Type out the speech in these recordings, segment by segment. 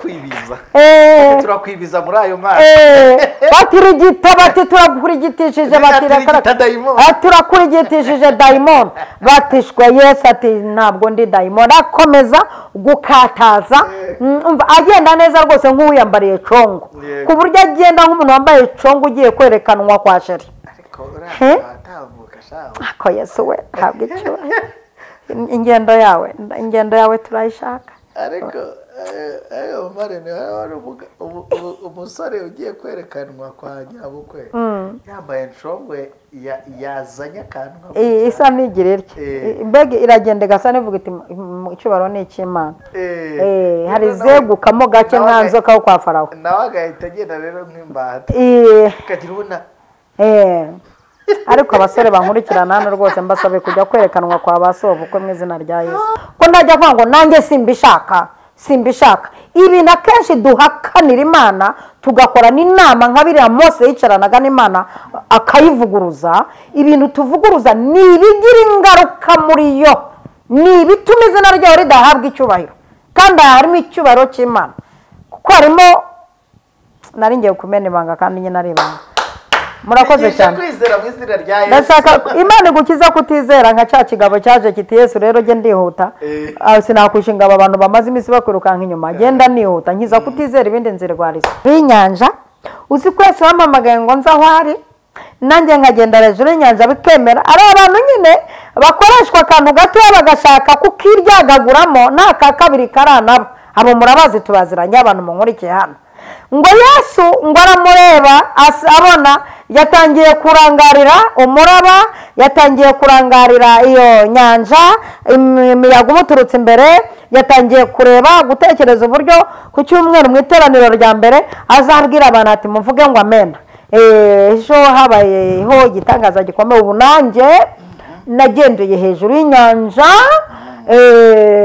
Kwibiza turakwibiza muri ayo mazi. Batirigita bati turakurigitishije, turakurigitishije dayimoni. Batishwe Yesu ati ntabwo ndi dayimoni. Akomeza gukataza, agenda neza rwose nk'uwiyambariye congo, ku buryo agenda nk'umuntu wambaye congo ugiye kwerekanwa kwa sheri. Ako Yesu we habwa icyubahiro. Ingendo yawe turayishaka. Ariko umusore ugiye kwerekanwa kwa nyirabukwe yambaye nshongwe yazanye akantu isa n'igira itya, mbega iragenda igasa n'ivuga iti icyubahiro ni icy'Imana. Hari izegukamo gake nka nzoka yo kwa Farawo, nawe agahita agenda rero nk'imbata ukagira ubona. Ariko abasore bankurikirana hano rwose mbasabe kujya kwerekanwa kwa ba sobukwe mu izina rya Yesu, ko ndajya avuga ngo nanjye simbishaka, simbishaka. Ibintu akenshi duhakanira Imana, tugakora n'inama nka biriya Mose yicaranaga n'Imana akayivuguruza. Ibintu tuvuguruza ni ibigira ingaruka muri yo, ni ibituma izina ryawe ridahabwa icyubahiro. Kandi aha harimo icyubahiro cy'Imana, kuko harimo nari ngiye kumena ibanga kandi nyine ari ibanga. Murakoze cyane. Ndashaka Imana igukiza kutizera nka cya kigabo cyaje kiti Yesu rero genda ndihuta, sinakwishinga aba bantu bamaze iminsi bakwirukanka inyuma, genda nihuta nkiza kutizera ibindi nzirwariza. Inyanja uzi ko Yesu yampamagaye ngo nze aho ari, nanjye nkagenda hejuru y'inyanja bikemera. Ari abantu nyine bakoreshwa akantu gato bagashaka kukiryagaguramo n'aka kabiri karanabo. Abo murabazi, tubaziranye abantu munkurikiye hano. Ngo Yesu ngo aramureba abona yatangiye kurangarira umuraba, yatangiye kurangarira iyo nyanja, imiyaga umuturutse imbere, yatangiye kureba gutekereza uburyo ku cyumweru mu iteraniro rya mbere azabwira abantu ati muvuge ngo amena. Ejo habayeho igitangaza gikomeye, ubu nanjye nagendeye hejuru y'inyanja,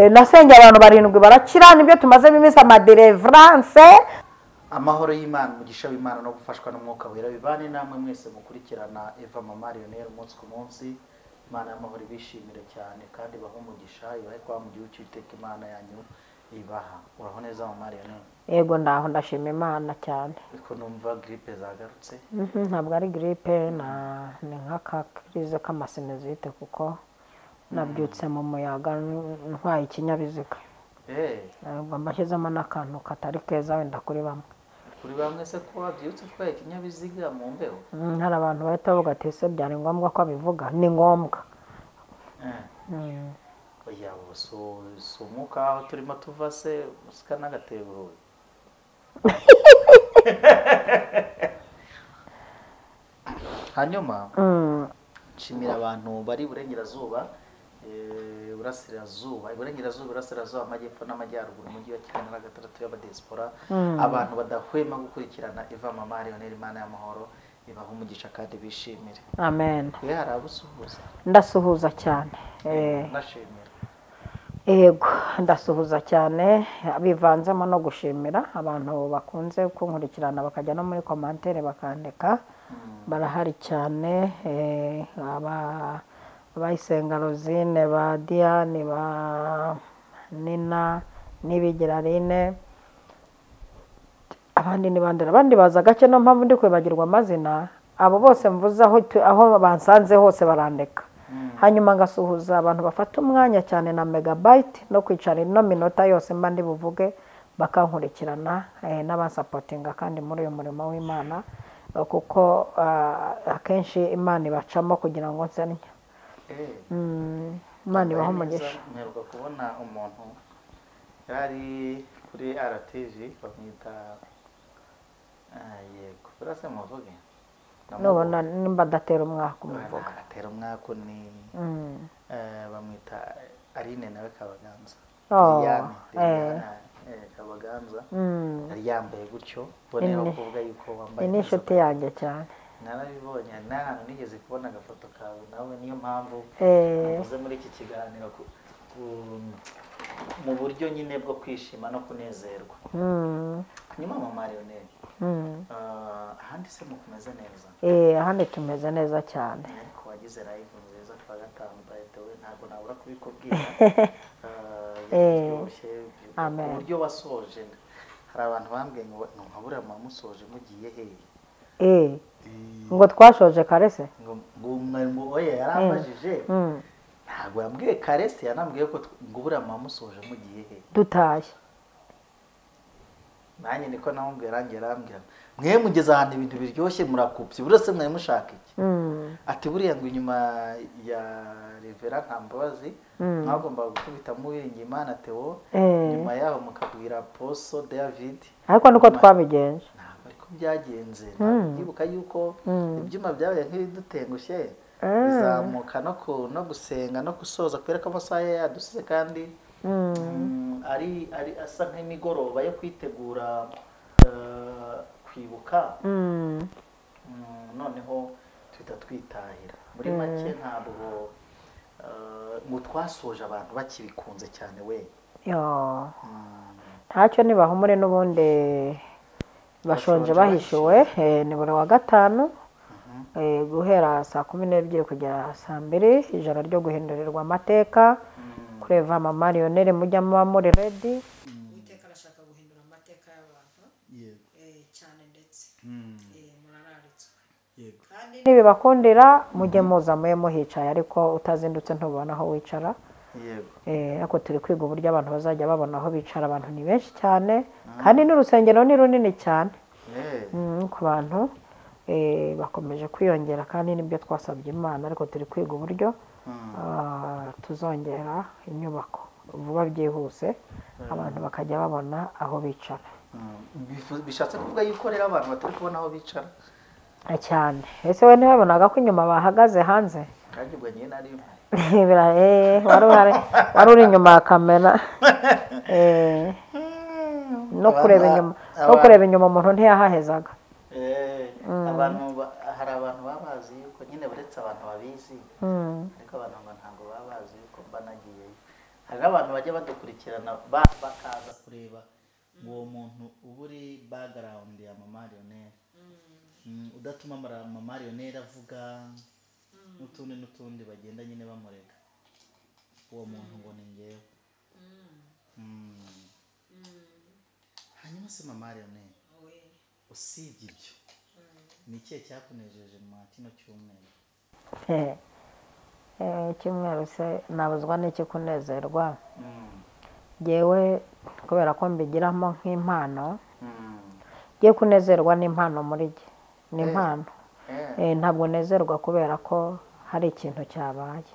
nasengeye abantu 7 barakira. Nibyo tumazemo iminsi amadelivrance. Amahoro y'Imana, umugisha w'Imana no gufashwa n'Umwuka Wera bibane namwe mwese mukurikirana Eva Mama Lionel umunsi ku munsi. Imana y'amahoro ibishimire cyane kandi ibahe umugisha, ibahe kwa mu gihugu cy'Uwiteka Imana yanyu ibaha. Uraho neza Mama Lionel? Yego ndaho, ndashima Imana cyane. Ariko numva grippe zagarutse. Ntabwo ari grippe, ni nk'aka crise k'amasinezite, kuko nabyutse mu muyaga ntwaye ikinyabiziga. Mbashyizemo n'akantu katari keza wenda kuri bamwe. Kuri bamwe se ko wabyutse utwaye ikinyabiziga mu mbeho? Hari abantu bahita bavuga ati ese byari ngombwa ko abivuga? Ni ngombwa. Oya, si umwuka aho turimo tuva se usika n'agatebo. Hanyuma nshimira abantu bari iburengerazuba, burasirazuba, iburengerazuba, burasirazuba, amajyepfo n'amajyaruguru, umujyi wa Kigali na gatandatu y'abadiaspora, abantu badahwema gukurikirana Eva Mama Lionel. Imana y'amahoro ibaha umugisha kandi bishimire. Amen. We hari abusuhuza? Ndasuhuza cyane. Ndashimira. Yego, ndasuhuza cyane bivanzemo no gushimira abantu bakunze kunkurikirana bakajya no muri commentaire bakandika. Barahari cyane, aba Abayisenga Rosine, ba Diane, ba Nina n'Ibigirarine, abandi ni bandera, abandi baza gake, no mpamvu ndi kwibagirwa amazina. Abo bose mvuze aho bansanze hose barandeka. Hanyuma ngasuhuza abantu bafata umwanya cyane na megabyte no kwicara ino minota yose mba ndi buvuge bakankurikirana, n'abansapotinga kandi muri uyu murimo w'Imana, kuko akenshi Imana ibacamo kugira ngo nsenye. Imana ibahe umugisha. Mperuka kubona umuntu yari kuri RTV bamwita yego burase muvuge nubona nimba adatera umwaka umuvuga. Adatera umwaka ni bamwita Aline nawe Kabaganza. Liliane Kabaganza yari yambaye gutyo, bonera kuvuga yuko wambaye. Ni inshuti yanjye cyane. Narabibonye n'ahantu nigeze kubona agafoto kawe nawe, niyo mpamvu uze muri iki kiganiro mu buryo nyine bwo kwishima no kunezerwa. Nyuma Mama Lionel, ahandi se mukumeze neza? Ahandi tumeze neza cyane. Ariko wagize live nziza kwa gatanu by the way, ntabwo nabura kubikubwira. Amen. Uburyo wasoje, hari abantu bambwiye ngo nkabura musoje mugiye hehe? Ngo twashoje kare se? Ngo mwarimu oya yarambajije, ntabwo yambwiye kare se, yanambwiye ko ngo buriya musoje mugiye hehe? Dutashye. Nanjye niko namubwiye, arambwira mwe mugeze ahantu ibintu biryoshye murakupye, buri wese mwari mushaka iki? Ati buriya ngo inyuma ya Revera Ntambabazi mwagombaga gukubita Muwiringiyimana Theo, nyuma yaho mukabwira Poso David. Ariko niko twabigenje. Ntabwo ariko byagenze. Ndibuka yuko ibyuma byabaye nk'ibidutengushye, bizamuka no gusenga no gusoza, kubera ko amasaha yadusize kandi ari asa nk'imigoroba yo kwitegura kwibuka. Noneho tuhita twitahira. Muri make ntabwo ngo twasoje abantu bakibikunze cyane we. Ntacyo nibahumure, n'ubundi bashonje bahishiwe. Ni buri wa gatanu guhera saa 12 kugera saa 2, ijoro ryo guhindurirwa amateka. Kureva Mama Lionel mujya muba muri ready. Uwiteka arashaka guhindura amateka y'abantu cyane, ndetse murararitswe. Kandi nibibakundira mujye muza muye muhicaye, ariko utazindutse ntubona aho wicara. Ariko turi kwiga uburyo abantu bazajya babona aho bicara. Abantu ni benshi cyane, kandi n'urusengero ni runini cyane. Ku bantu bakomeje kwiyongera, kandi nibyo twasabye Imana, ariko turi kwiga uburyo tuzongera inyubako vuba byihuse, abantu bakajya babona aho bicara. Bishatse kuvuga yuko rero abantu batari kubona aho bicara cyane. Ese we ntibabonaga ko inyuma bahagaze hanze? Kandi ubwo nyine nari wari uri inyuma ya kamera. No kureba inyuma umuntu ntiyahahezaga. Abantu hari abantu babazi yuko nyine uretse abantu babizi, ariko abantu ngo ntabwo babazi yuko mba nagiyeyo. Hari n'abantu bajya badukurikirana bakaza kureba uwo muntu uba uri background ya Mama Lionel, udatuma Mama Lionel avuga n'utundi n'utundi, bagenda nyine bamurega uwo muntu ngo ni ngewe. Hanyuma se Mama Lionel, usibye ibyo ni ikihe cyakunejeje mu kino cyumweru? Icyumweru se nabuzwa n'iki kunezerwa? Ngewe kubera ko mbigiramo nk'impano, ngiye kunezerwa n'impano muri jye, ni impano. Ntabwo nezerwa kubera ko hari ikintu cyabaye.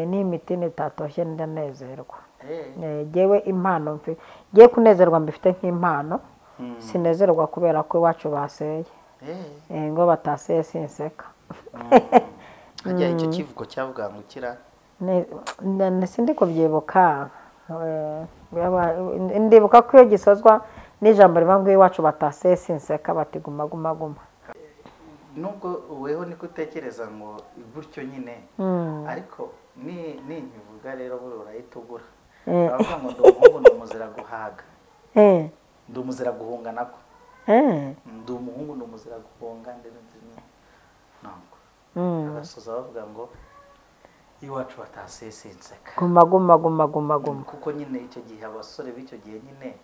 N'imiti itatoshye ndanezerwa. Ngewe impano ngiye kunezerwa mbifite nk'impano, sinezerwa kubera ko iwacu baseye. Ngo bataseye sinseka. Hajya icyo kivugo cyavuga ngo ukira? Sindi kubyibuka. Ndibuka ko iyo gisozwa n'ijambo rivuga ngo iwacu bataseye sinseka, bati guma guma guma. Nubwo weho niko utekereza ngo gutyo nyine, ariko ni nkivuga rero buri urahita ugura. Bavuga ngo ndi umuhungu ndi umuzira guhaga. Ndi umuzira guhunga nako. Ndi umuhungu ndi umuzira guhunga ntabwo. Agasoza bavuga ngo iwacu bataseye sinseka. Guma guma guma guma guma. Kuko nyine icyo gihe abasore b'icyo gihe nyine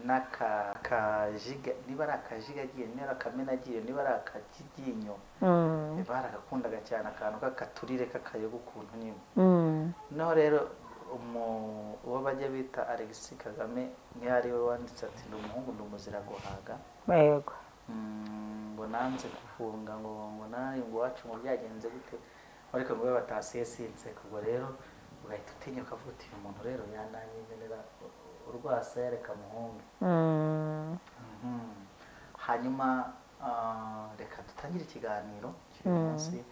n'akajiga, niba ari akajiga agiye, niba ari akamena agiye, niba ari akakiginyo, baragakundaga cyane akantu k'akaturire k'akayoga ukuntu nyine. Noneho rero uwo bajya bita Alexis Kagame niyo ari we wanditse ati ndi umuhungu ndi umuzira guhaga. Yego. Ngo nanze gufunga ngo nawe ngo iwacu ngo byagenze gute, ariko ngo batasiye sinseka. Ubwo rero ugahita utinyuka ukavuga uti uyu muntu rero yananyemerera urwasa reka muhunge. Hanyuma reka dutangire ikiganiro cy'uyu munsi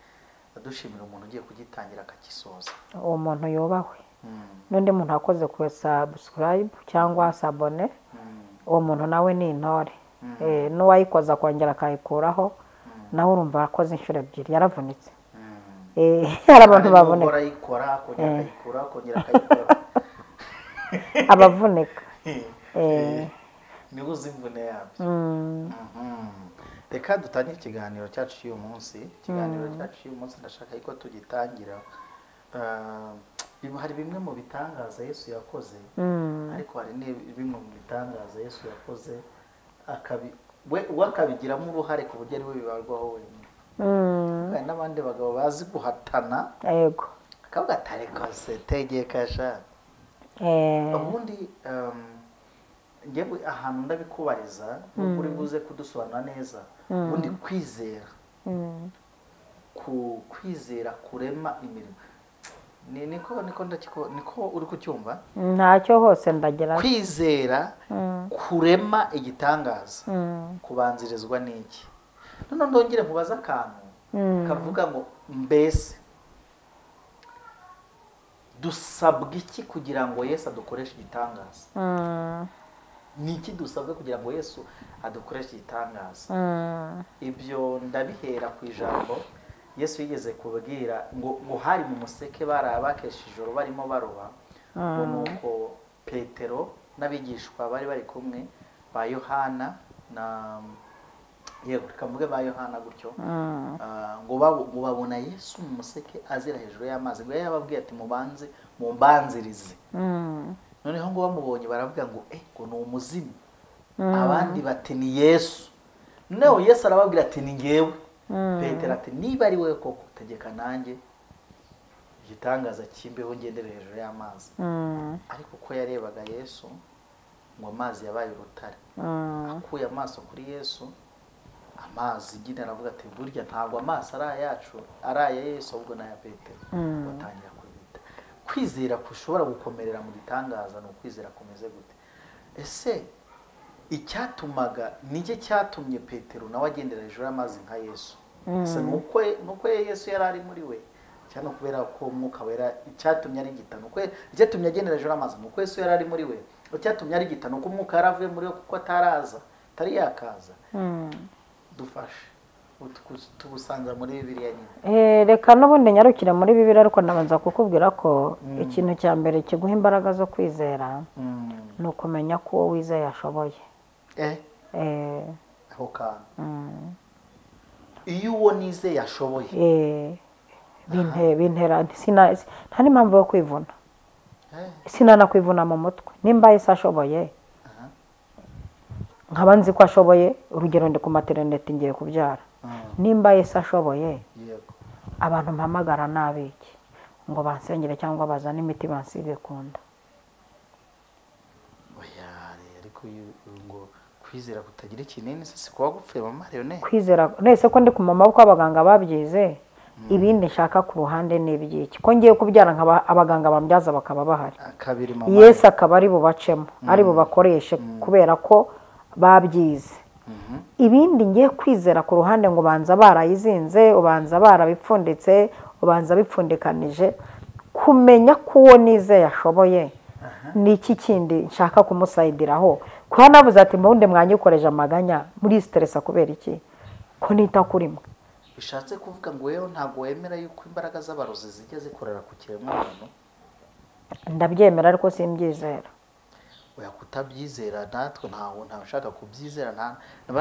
dushimira umuntu ugiye kugitangira akagisoza. Uwo muntu yubahwe. N'undi muntu wakoze ku subscribe cyangwa sabone, uwo muntu nawe ni intore. N'uwayikoza akongera akayikuraho, nawe urumva akoze inshuro ebyiri yaravunitse. Hari abantu bavunika. Arayikora akongera akayikura akongera akayikora. Abavunika. Niba uzi imvune yabyo. Reka dutangire ikiganiro cyacu cy'uyu munsi. Ikiganiro cyacu cy'uyu munsi ndashaka ko tugitangira Hari bimwe mu bitangaza Yesu yakoze, ariko hari bimwe mu bitangaza Yesu yakoze we akabigiramo uruhare ku buryo ari we bibarwaho wenyine. Hari n'abandi bagabo bazi guhatana, yego, akavuga ati ariko se tegeka sha. Ubundi njyewe ahantu ndabikubariza uri buze kudusobanura neza, ubundi kwizera kwizera kurema imirimo niko niko ndakiko niko uri kucyumva ntacyo hose ndagera. Kwizera kurema igitangaza kubanzirizwa n'iki? None ndongere nkubaza akantu kavuga ngo mbese dusabwa iki kugira ngo Yesu adukoreshe igitangaza? Ni iki dusabwa kugira ngo Yesu adukoreshe igitangaza? Ibyo ndabihera ku ijambo Yesu yigeze kubwira ngo hari mu museke barabakesha ijoro barimo baroba, ngo nuko Petero n'abigishwa bari bari kumwe ba Yohana na yego reka mvuge ba Yohana gutyo, ngo babona Yesu mu museke azira hejuru y'amazi, ngo yababwiye ati mubanze mumbanzirize. Noneho ngo bamubonye baravuga ngo ngo ni umuzimu, abandi bati ni Yesu. Noneho Yesu arababwira ati ni ngewe. Petero ati niba ari wowe koko tegeka nanjye igitangaza kimbeho ngendere hejuru y'amazi. Ariko uko yarebaga Yesu ngo amazi yabaye urutare, akuye amaso kuri Yesu, amazi nyine aravuga ati burya ntabwo amaso ari ayacu, ari aya Yesu ahubwo n'aya Petero. Batangira kubita. Kwizera kushobora gukomerera mu gitangaza ni ukwizera kumeze gute? Ese icyatumaga nige cyatumye Petero nawe agendera hejuru y'amazi nka Yesu? Ese nuko Yesu yari ari muri we, cyane kubera ko Umwuka Wera icyatumye ari gitano, nuko icyatumye agendera hejuru y'amazi nuko Yesu yari ari muri we, icyatumye ari gitano nuko Umwuka yaravuye muri we kuko ataraza, atari yakaza. Dufashe tubusanza muri Bibiliya nyine. Reka n'ubundi nyarukire muri Bibiliya, ariko ndabanza kukubwira ko ikintu cya mbere kiguha imbaraga zo kwizera ni ukumenya ko uwo wizeye ashoboye. Aho kantu iyo uwo nizeye ashoboye bintera nta n'impamvu yo kwivuna, sinanakwivuna mu mutwe. Nimba Yesu ashoboye nkaba nzi ko ashoboye, urugero ndi ku materinete ngiye kubyara, nimba Yesu ashoboye abantu mpamagara nabiki ngo bansengere cyangwa bazane imiti bansige kunda. Ariko ngo kwizera kutagira ikinini se kuba gupfuye mama Leonel? Kwizera nese ko ndi ku maboko abaganga babyize, ibindi nshaka ku ruhande n'ibyiki ko ngiye kubyara nkaba abaganga bambyaza bakaba bahari, Yesu akaba ari bubacemo, ari bubakoreshe kubera ko babyize. Ibindi ngiye kwizera ku ruhande ngo banza barayizinze, ubanza barabipfunditse, ubanza bipfundikanije, kumenya ko uwo nizeye ashoboye ni iki kindi nshaka kumusayidiraho? Kuba navuze ati mbundi mwanyikoreje amaganya muri stress kubera iki ko nita kuri mwe? Bishatse kuvuga ngo wewe ntabwo wemera yuko imbaraga z'abarozi zijya zikorera ku kiremwamuntu? Ndabyemera ariko simbyizera. Oya, kutabyizera natwe ntawe ntashaka kubyizera, nta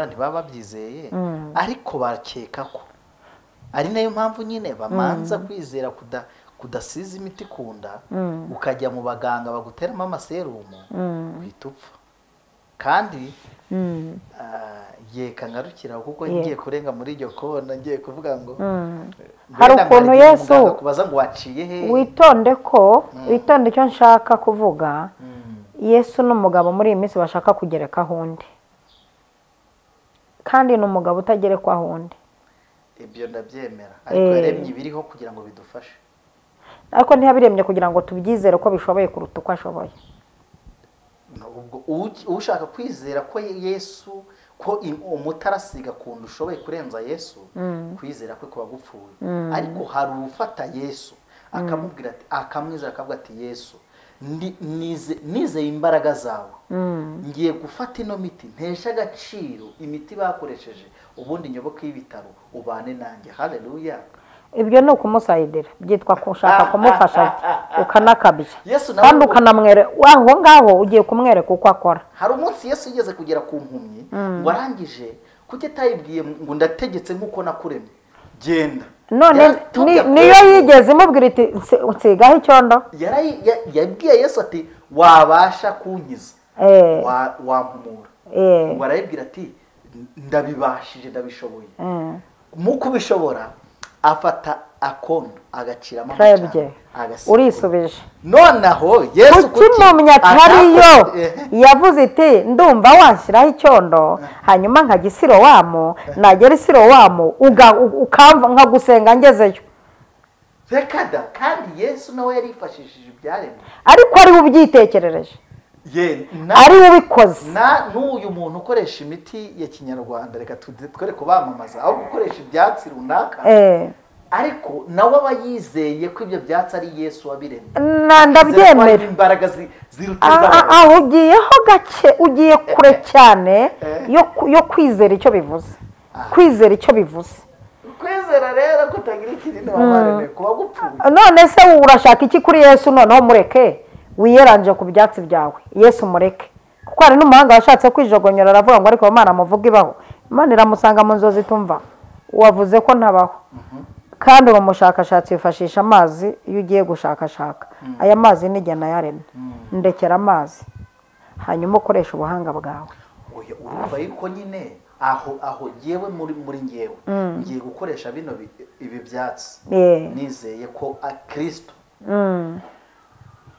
ntibaba babyizeye, ariko bakeka ko ari nayo mpamvu nyine bamanza kwizera kudasiza imiti kunda, ukajya mu baganga baguteramo amaserumu uhita upfa. Kandi yeka ngarukira kuko ngiye kurenga muri iryo kona, ngiye kuvuga ngo hari ukuntu Yesu kubaza ngo waciye he. Witonde ko witonde icyo nshaka kuvuga. Yesu n'umugabo muri iyi minsi bashaka kugerekaho undi, kandi ni umugabo utagerekwaho undi. Ibyo ndabyemera, ariko yaremye ibiriho kugira ngo bidufashe, ariko ntiyabiremye kugira ngo tubyizere ko bishoboye kuruta uko ashoboye. Ubwo ushaka kwizera ko Yesu ko umutarasiga kuntu ushoboye kurenza Yesu, kwizera kwe kuba gupfuye. Ariko hari ufata Yesu akamubwira ati, akamwizera akavuga ati Yesu nizeye imbaraga zawe, ngiye gufata ino miti ntesha agaciro imiti bakoresheje, ubundi nyoboke y'ibitaro ubane nanjye. Haleluya. Ibyo ni ukumusayidira, byitwa kushaka kumufasha ukanakabya, kandi ukanamwereka aho ngaho ugiye kumwereka uko akora. Hari umunsi Yesu yigeze kugera ku mpumyi ngo arangije kuki atayibwiye ngo ndategetse nk'uko nakuremye, Genda. None niyo yigeze imubwira iti nsigaho icyondo? Yabwiye Yesu ati wabasha kunkiza, wampumura. Ngo arayibwira ati ndabibashije, ndabishoboye. Mu kubishobora afata akondo agaciramo amacandwe, urisubije. Noneho Yesu kuki impumyi atariyo yavuze iti ndumva wanshyiraho icyondo hanyuma nkajya i Silowamu, nagera i Silowamu ukamva nkagusenga ngezeyo. Reka da, kandi Yesu nawe yarifashishije ibyaremwe, ariko ari we ubyitekerereje, ari we ubikoze. N'uyu muntu ukoresha imiti ya kinyarwanda, reka twere kubamamaza, aho gukoresha ibyatsi runaka, ariko nawe aba yizeye ko ibyo byatsi ari Yesu wabiremye. Ndabyemera. Imbaraga ziruta aho ugiyeho gake, ugiye kure cyane yo kwizera icyo bivuze. Kwizera icyo bivuze. Kwizera rero kutagira ikintu wamarene kuba gupfuye. None se urashaka iki kuri Yesu? Noneho mureke wiyeranje ku byatsi byawe, Yesu mureke. Kuko hari n'umuhanga washatse kwijogonyora aravuga ngo ariko Imana muvuga ibaho. Imana iramusanga mu nzozi tumva wavuze ko ntabaho. Kandi uwo mushakashatsi wifashisha amazi iyo ugiye gushakashaka. Aya mazi nijye nayaremye, ndekera amazi hanyuma ukoresha ubuhanga bwawe. Urumva yuko nyine aho ngewe muri ngewe ngiye gukoresha bino ibi byatsi, nizeye ko Kristo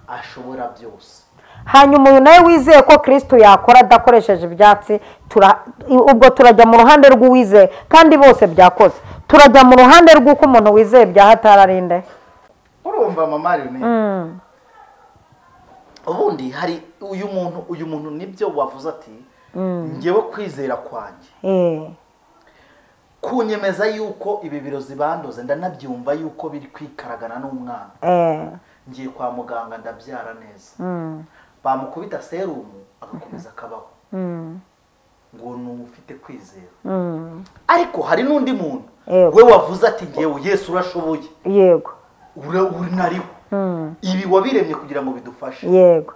ashobora byose. Hanyuma uyu nawe wizeye ko Kristo yakora adakoresheje ibyatsi, ubwo turajya mu ruhande rw'uwizeye, kandi bose byakoze. Turajya mu ruhande rw'uko umuntu wizeye byaha atararinde. Urumva mama Lionel, ubundi hari uyu muntu nibyo wavuze ati ngewe kwizera kwanjye kunyemeza yuko ibi birozi bandoze, ndanabyumva yuko biri kwikaragana n'umwana. Ngiye kwa muganga ndabyara neza, bamukubita serumu agakomeza akabaho, ngo ni ufite kwizera. Ariko hari n'undi muntu we wavuze ati ngewe Yesu urashoboye, yego uri nariho, ibi wabiremye kugira ngo bidufashe. Yego.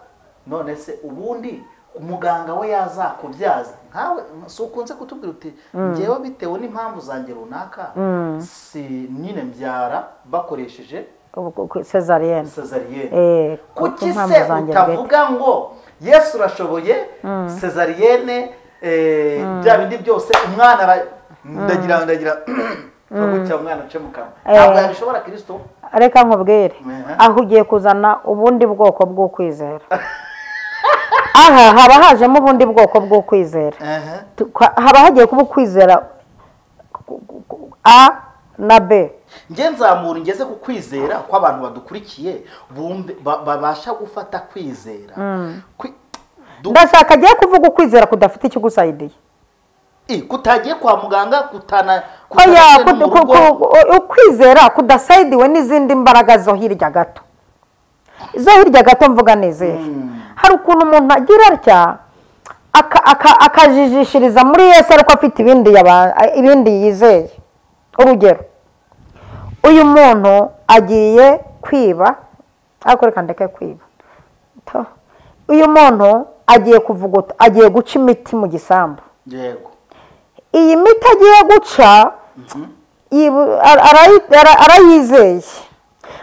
None se ubundi umuganga we yazakubyaza nkawe, si ukunze kutubwira uti ngewe bitewe n'impamvu zanjye runaka si nyine mbyara bakoresheje cesarienne. Kuki se utavuga ngo Yesu urashoboye, cesarienne bya bindi byose, umwana ndagira gutya umwana ace mu kanwa, ntabwo yabishobora Kristo? Reka nkubwire, aho ugiye kuzana ubundi bwoko bwo kwizera. Aha haba hajemo ubundi bwoko bwo kwizera, haba hagiye kuba ukwizera A na B. Nge nzamura ngeze ku kwizera kw'abantu badukurikiye babasha gufata kwizera. Ndashaka agiye kuvuga ukwizera kudafite ikigusayidiye, kutagiye kwa muganga, kutana ukwizera kudasayidiwe n'izindi mbaraga zo hirya gato. Izo hirya gato mvuga nizeye. Hari ukuntu umuntu agira atya akajijishiriza muri Yesu ariko afite ibindi yizeye. Urugero, uyu muntu agiye kwiba, ariko reka ndeke kwiba. Uyu muntu agiye kuvuguta, agiye guca imiti mu gisambu. Yego. Iyi miti agiye guca arayizeye,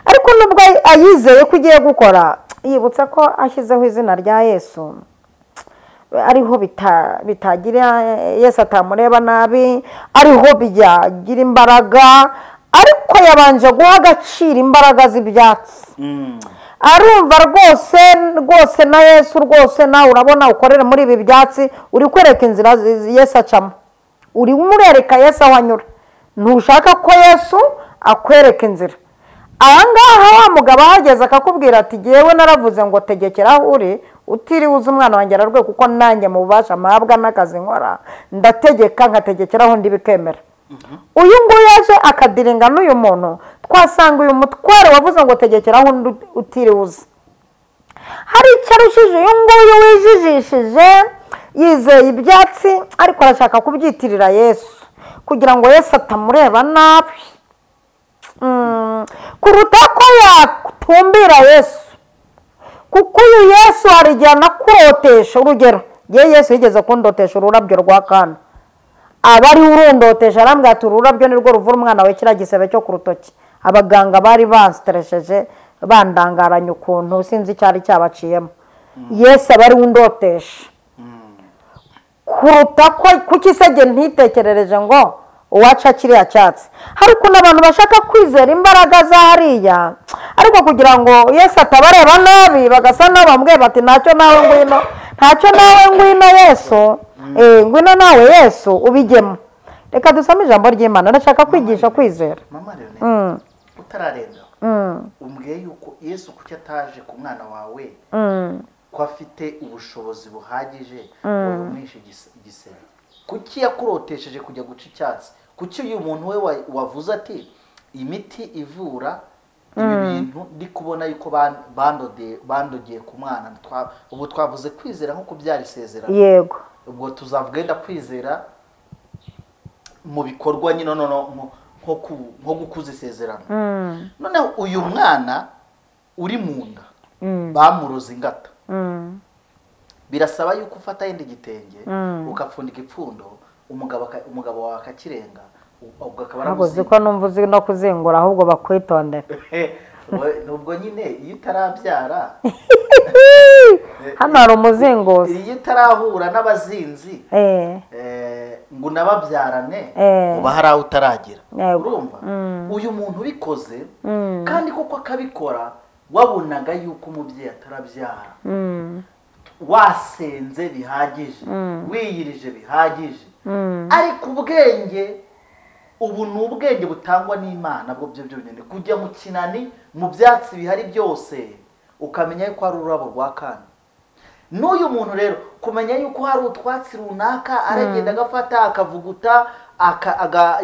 ariko nubwo ayizeye ko ugiye gukora, yibutsa ko ashyizeho izina rya Yesu ariho bitagira Yesu atamureba nabi, ariho byagira imbaraga, ariko yabanje guha agaciro imbaraga z'ibyatsi. Arumva rwose rwose na Yesu rwose, nawe urabona ukorera muri ibi byatsi, uri kwereka inzira Yesu acamo, uri murereka Yesu aho anyura, ntushaka ko Yesu akwereka inzira. Aha ngaha wa mugabo ahageze akakubwira ati jyewe naravuze ngo tegekera aho uri, utiriwe uza umwana wanjye ararwe, kuko nanjye mu bubasha mpabwa n'akazi nkora ndategeka nkategekeraho ndi bikemera. Uyu nguyu yaje akadiringa n'uyu muntu, twasanga uyu mutware wavuze ngo tegekeraho utiriwe uza, hari icyo arushije uyu nguyu wijijishije, yizeye ibyatsi ariko arashaka kubyitirira Yesu kugira ngo Yesu atamureba nabi, kuruta ko yatumbira Yesu. Kuko uyu Yesu hari igihe anakurotesha. Urugero, ngewe Yesu yigeze kundotesha ururabyo rwa Kana, Abari urundoteje arambwira ati ururabyo nirwo ruvura umwana we kiriya gisebe cyo ku rutoki. Abaganga bari bansteresheje bandangaranye ukuntu sinzi icyari cyabaciyemo. Yesu abari undoteje kuruta ko kuki se ntitekerereje ngo uwaca kiriya cyatsi. Hari ukuntu abantu bashaka kwizera imbaraga za hariya, ariko kugira ngo Yesu atabareba nabi bagasa n'abambwiye bati ntacyo nawe ngwino, ntacyo nawe ngwino Yesu, ngwino nawe Yesu ubigemo. Reka dusome ijambo ry'Imana, ndashaka kwigisha kwizera. Mama Leonel, utararenga umbwiye yuko Yesu kuki ataje ku mwana wawe ko afite ubushobozi buhagije ngo yumwishe igisebe? Kuki yakurotesheje kujya guca icyatsi? Kuki uyu muntu we wavuze ati imiti ivura ibi bintu ndi kubona yuko bandogeye ku mwana? Ubu twavuze kwizera nko kubyara isezerano. Yego. Ubwo tuzavuga kwizera mu bikorwa nyine nono nko gukuza isezerano. Noneho uyu mwana uri mu nda bamuroza ingata. Birasaba yuko ufata yindi gitenge ukapfundika ipfundo, umugabo wawe akakirenga, ubwo akaba aramuzi ko numva uzi no kuzingura, ahubwo bakwitondera. Nubwo nyine iyo utarabyara hano hari umuzinguzi, iyo utarahura n'abazinzi ngo unababyarane uba hari aho utaragera. Urumva uyu muntu ubikoze kandi koko akabikora, wabonaga yuko umubyeyi atarabyara, wasenze bihagije, wiyirije bihagije, ariko ubwenge ubu ni ubwenge butangwa n'Imana bwo byo byonyine. Kujya mu kinani mu byatsi bihari byose ukamenya yuko hari ururabo rwa kane. N'uyu muntu rero kumenya yuko hari utwatsi runaka aragenda agafata akavuguta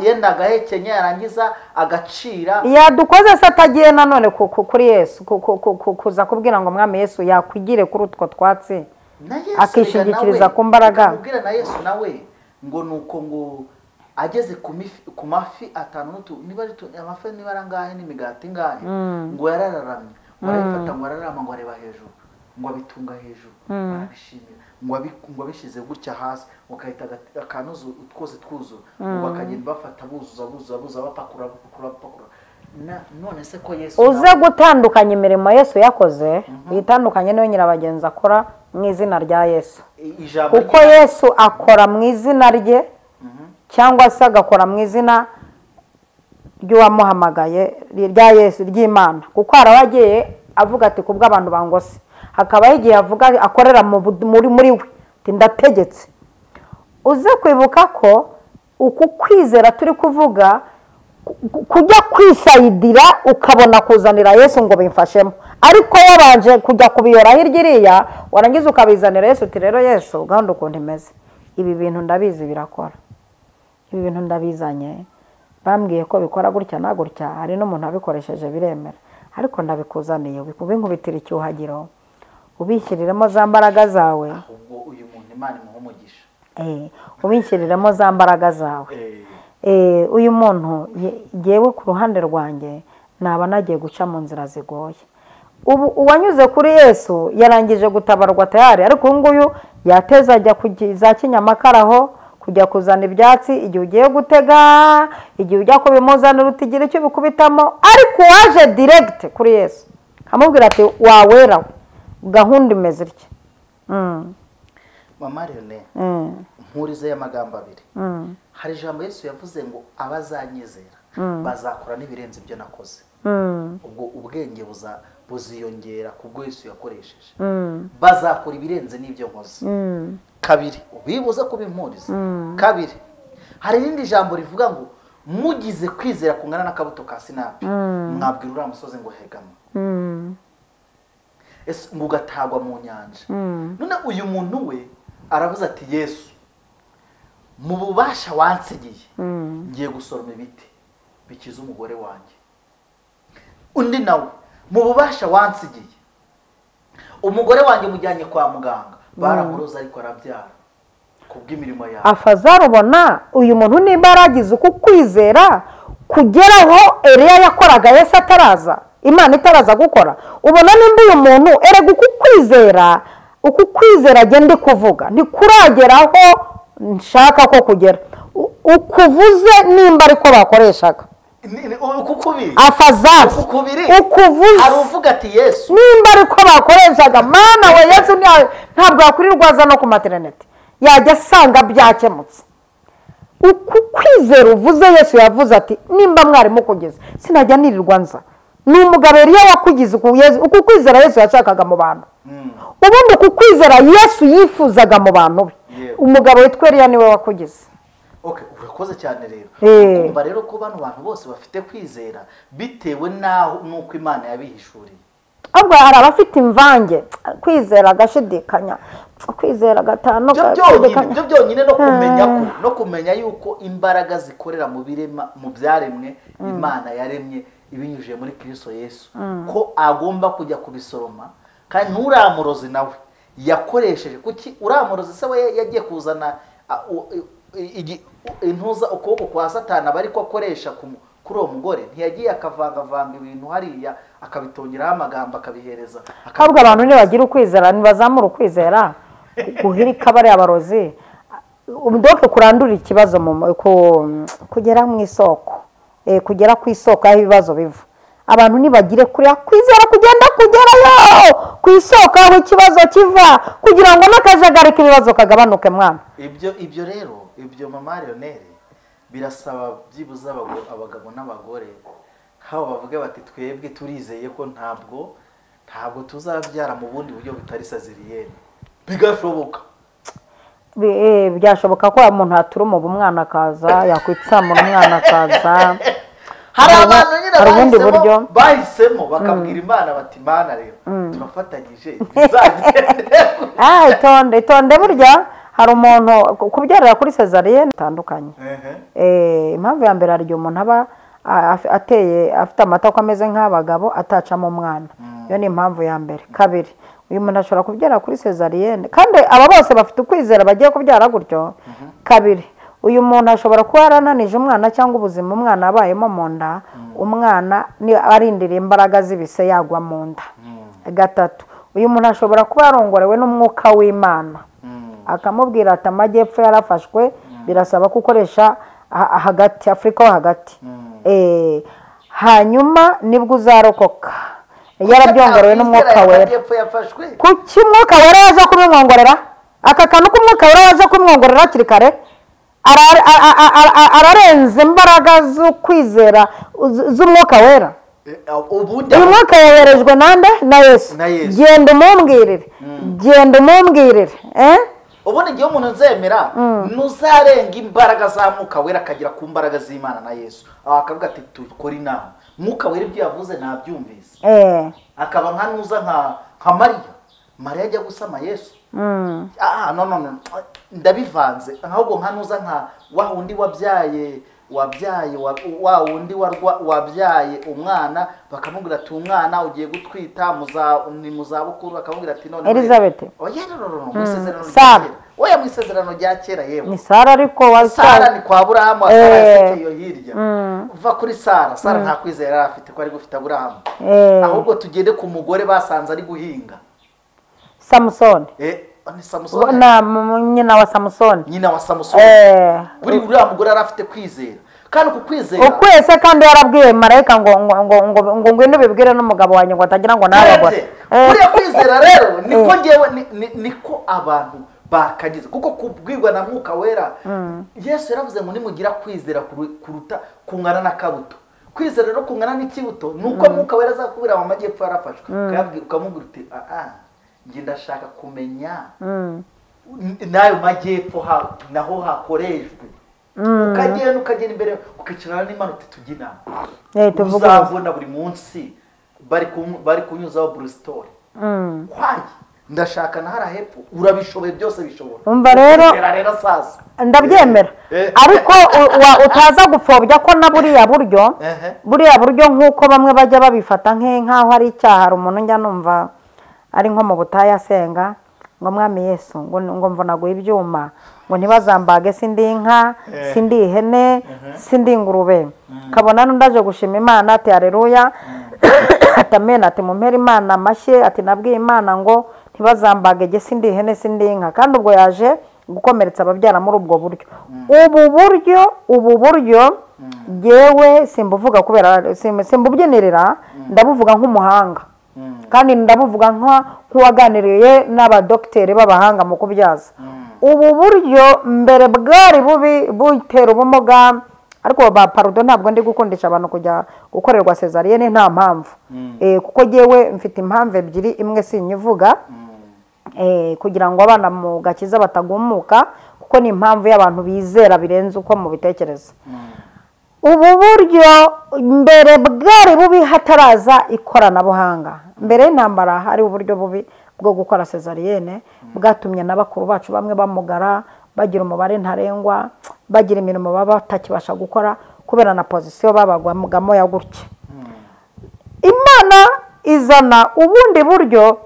yenda agahekenya yarangiza agacira. Yadukoze se atagiye nanone kuri Yesu kuza kubwira ngo Mwami Yesu yakwigire kuri utwo twatsi akishingikiriza ku mbaraga. Kubwira na Yesu nawe ngo nuko ngo ageze ku mafi atanu niba ari amafi niba arangahe n'imigati ingahe ngo yarararamye, ngo arayifata ngo ararama ngo areba hejuru ngo abitunga hejuru arabishimira, ngo abishyize gutya hasi ngo akahita akanuzu twose twuzura, ngo bakagenda bafata buzuza buzuza buzuza bapakura bapakura. None se ko Yesu uze gutandukanya imirimo Yesu yakoze, uyitandukanye n'iyo nyirabagenzi akora mu izina rya Yesu, kuko Yesu akora mu izina rye cyangwa se agakora mu izina ry'uwamuhamagaye rya Yesu ry'Imana, kuko harabagiye avuga ati kubwo abantu bangose, hakaba igihe avuga akorera muri we ati ndategetse. Uze kwibuka ko uku kwizera turi kuvuga kujya kwisayidira ukabona kuzanira Yesu ngo bimfashemo, ariko wabanje kujya kubiyora hirya iriya warangiza ukabizanira Yesu uti rero Yesu gahunda ukuntu imeze, ibi bintu ndabizi birakora, ibi bintu ndabizanye, bambwiye ko bikora gutya na gutya, hari n'umuntu abikoresheje biremera, ariko ndabikuzaniye ubinkubitira icyuhagiro ubishyiriremo za mbaraga zawe. Ahubwo uyu muntu Imana imuha umugisha. Ubishyiriremo za mbaraga zawe. Uyu muntu yewe ku ruhande rwanjye naba nagiye guca mu nzira zigoye. Ubu uwanyuze kuri Yesu yarangije gutabarwa tayari, ariko uyu nguyu yateza ajya za Kinyamakara kujya kuzana ibyatsi, igihe ugiye gutega, igihe ujya kubimuzanira utigira icyo bikubitamo, ariko waje direct kuri Yesu amubwira ati wawera gahunda imeze itya. Mama Leonel, nkurize y'amagambo abiri. Hari ijambo Yesu yavuze ngo abazanyizera bazakora n'ibirenze ibyo nakoze. Ubwo ubwenge buziyongera kubwo Yesu yakoresheje, bazakora ibirenze n'ibyo nkoze. Kabiri, ubibuze kubimpuriza. Kabiri, hari irindi jambo rivuga ngo mugize kwizera kungana n'akabuto ka sinapi mwabwira uriya musozi ngo hegama, ese ngo ugatagwa mu nyanja. None uyu muntu we aravuze ati Yesu mu bubasha wansigiye ngiye gusoroma ibiti bikiza umugore wanjye. Undi nawe mu bubasha wansigiye umugore wanjye mujyanye kwa muganga baramuroza ariko arabyara kubw'imirimo yawe. Afazari ubona uyu muntu nimba yaragize uku kwizera kugeraho Eliya yakoraga Yesu ataraza, Imana itaraza gukora, ubona nimba uyu muntu erega uku kwizera, uku kwizera agenda kuvuga ntikurageraho nshaka ko kugera. Ukuvuze nimba ariko bakoreshaga afazari ukuvuze aruvuga ati Yesu nimba ariko bakoreshaga mana we Yesu ntabwo yakurirwa aza no ku maternity yajya asanga byakemutse. Uku kwizera uvuze Yesu yavuze ati nimba mwarimu kugeza sinajya nirirwa nza. Ni umugabo Eliya wakugize uku kwizera Yesu yashakaga mu bantu. Ubundi uku kwizera Yesu yifuzaga mu bantu be. Umugabo witwa Eliya niwe wakugize. Okay, urakoze cyane rero. Kumva rero ko bano bantu bose bafite kwizera bitewe naho nuko Imana yabihishuriye. Ahubwo hari abafite imvange kwizera agashidikanya kwizera gatanu byo byonyine no kumenya ko no kumenya yuko imbaraga zikorera mu birema mu byaremwe Imana yaremye ibinyujije muri Kristo Yesu ko agomba kujya kubisoroma kandi nturamurozi nawe yakoresheje kuki uramurozi se we yagiye kuzana intuza ukuboko kwa Satana bari ko akoresha kuri uwo mugore ntiyagiye akavangavanga ibintu hariya akabitongeraho amagambo akabihereza. Ahubwo abantu nibagira ukwizera nibazamura ukwizera guhirika bari abarozi doke kurandura ikibazo kugera mu isoko kugera ku isoko aho ibibazo biva. Abantu nibagire kuriya kwizera kugenda kugerayo ku isoko aho ikibazo kiva kugira ngo n'akajagari k'ibibazo kagabanuke mwana. Ibyo rero ibyo mama Lionel birasaba byibuze abagabo n'abagore habo bavuga bati twebwe turizeye ko ntabwo tuzabyara mu bundi buryo butari saziriyene bigashoboka. Byashoboka ko umuntu aturuma umwana akaza yakwitsamura umwana akaza. Hari abantu nyine bahisemo bakabwira Imana bati Imana rero turafatanyije bizagende. Itonde itonde burya hari umuntu kubyarira kuri cesarienne bitandukanye. Impamvu ya mbere hari umuntu aba ateye afite amatako ameze nk'abagabo atacamo umwana. Iyo ni impamvu ya mbere. Kabiri, uyu muntu ashobora kubyara kuri cesarienne kandi aba bose bafite ukwizera bagiye kubyara gutyo. Kabiri, uyu muntu ashobora kuba yarananije umwana cyangwa ubuzima umwana abayemo mu nda, umwana arindira imbaraga z'ibise yagwa mu nda. Gatatu, uyu muntu ashobora kuba yarongorewe n'umwuka w'Imana akamubwira ati amajyepfo yarafashwe birasaba ko ukoresha hagati Afurika ho hagati, hanyuma nibwo uzarokoka. Yarabyongorewe n'umwuka wera. Kuki umwuka wera yaje kumwongorera? Aka kantu k'umwuka wera yaje kumwongorera hakiri kare ararenze imbaraga zo kwizera z'umwuka wera. Uyu mwuka yoherejwe nande? Na Yesu. Genda umumbwirire, genda umumbwirire. Ubundi igihe umuntu nzemera nuzarenga imbaraga za mwuka wera akagera ku mbaraga z'Imana na Yesu akavuga ati dukora inama, mwuka wera ibyo yavuze nabyumvise, akaba nka nuza nka Mariya. Mariya ajya gusama Yesu. No no ndabivanze ahubwo nka nuza nka wa wundi wabyaye wa wundi wabyaye umwana bakamubwira ati umwana ugiye gutwita ni muzabukuru, akamubwira ati none Elizabeth. Oya no mu isezerano rya kera. Oya mu isezerano rya kera yewe. Ni Sara ariko wa Sara ni kwa Aburahamu, Sara yasekeye iyo hirya. Uva kuri Sara, Sara nta kwizera yari afite ko ari gufite Aburahamu. Ahubwo tugende ku mugore basanze ari guhinga. Samusoni. Ni Samusoni. Na nyina wa Samusoni. Nyina wa Samusoni. Buri uriya mugore yari afite kwizera. Kandi ku kwizera. Ukwese kandi yarabwiye marayika ngo ngo ngo ngo ngwino bibwire n'umugabo wanjye ngo atagira ngo narabone. Buriya kwizera rero niko ngewe niko abantu bakagize kuko kubwirwa na mwuka wera. Yesu yaravuze ngo nimugira kwizera kuruta kungana na kabuto. Kwizera rero kungana n'ikibuto nuko mwuka wera azakubira mu majyepfo yarafashwe. Ukamubwira uti njye ndashaka kumenya n'ayo majyepfo naho hakorejwe. Ukagenda ukagenda imbere ukicarana n'Imana uti tujye inama. Uzabona buri munsi bari kunyuzaho Bristol. Kwaye ndashaka na hara hepfo urabishoboye byose bishobora. Umva rero ndabyemera ariko utaza gupfobya ko na buriya buryo nkuko bamwe bajya babifata nk'aho ari icyaha. Hari umuntu njya numva ari nko mu butayu asenga ngo mwami Yesu ngo mvunaguye ibyuma ngo ntibazambage sindi inka sindi ihene sindi ingurube. Kabona n'undaje gushima Imana ati haleluya ati amen ati mumpere Imana amashyi ati nabwiye Imana ngo ntibazambage ge sindi ihene sindi inka. Kandi ubwo yaje gukomeretsa ababyara muri ubwo buryo. Ubu buryo yewe simbuvuga kubera simbubyinirira, ndabuvuga nk'umuhanga kandi ndabuvuga nk'uwaganiriye n'abadokiteri b'abahanga mu kubyaza. Ubu buryo mbere bwari bubi butera ubumuga, ariko ba parudo ntabwo ndi gukundisha abantu kujya gukorerwa cesarienne nta mpamvu. Kuko jewe mfite impamvu ebyiri, imwe sinyivuga kugira ngo abana mu gakiza batagumuka, kuko ni impamvu y'abantu bizera birenze uko mubitekereza. Ubu buryo mbere bwari bubi hataraza ikoranabuhanga. Mbere y'intambara hari uburyo bubi bwo gukora cesarienne bwatumye n'abakuru bacu bamwe bamugara, bagira umubare ntarengwa, bagira imirimo baba batakibasha gukora kubera na position babagwamo ya gutya. Imana izana ubundi buryo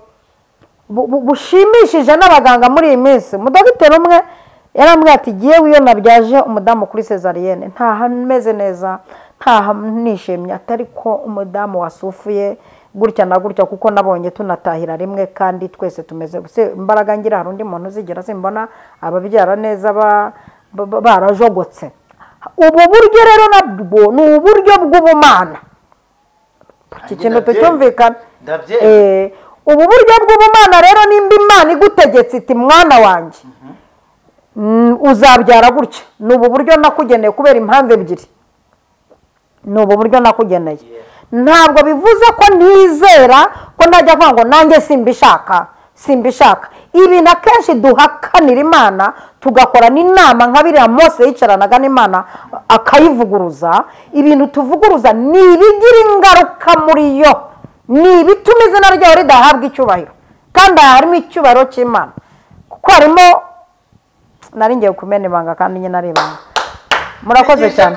bushimishije n'abaganga muri iyi minsi. Umudogiteri umwe yarambwiye ati giye wiyo nabyaje umudamu kuri cesarienne ntaha meze neza, ntaha nishimye, atari ko umudamu wasufuye gutya na gutya, kuko nabonye tunatahira rimwe kandi twese tumeze imbaraga ngira. Hari undi muntu uzigera simbona ababyara neza barajogotse. Ubu buryo rero nabwo ni uburyo bw'ubumana. Iki kintu tucyumvikana. Ubu buryo bw'ubumana rero, nimba Imana igutegetse iti mwana wanjye uzabyara gutya, ni ubu buryo nakugeneye kubera impamvu ebyiri. Ni ubu buryo nakugeneye. Ntabwo bivuze ko ntizera ko najya avuga ngo nanjye simbishaka, simbishaka. Ibintu akenshi duhakanira Imana, tugakora n'inama nka biriya Mose yicaranaga n'Imana akayivuguruza. Ibintu tuvuguruza ni ibigira ingaruka muri yo, ni ibituma izina ryawe ridahabwa icyubahiro, kandi aha harimo icyubahiro cy'Imana, kuko harimo nari ngiye kumena ibanga kandi nyine ari ibanga. Murakoze cyane.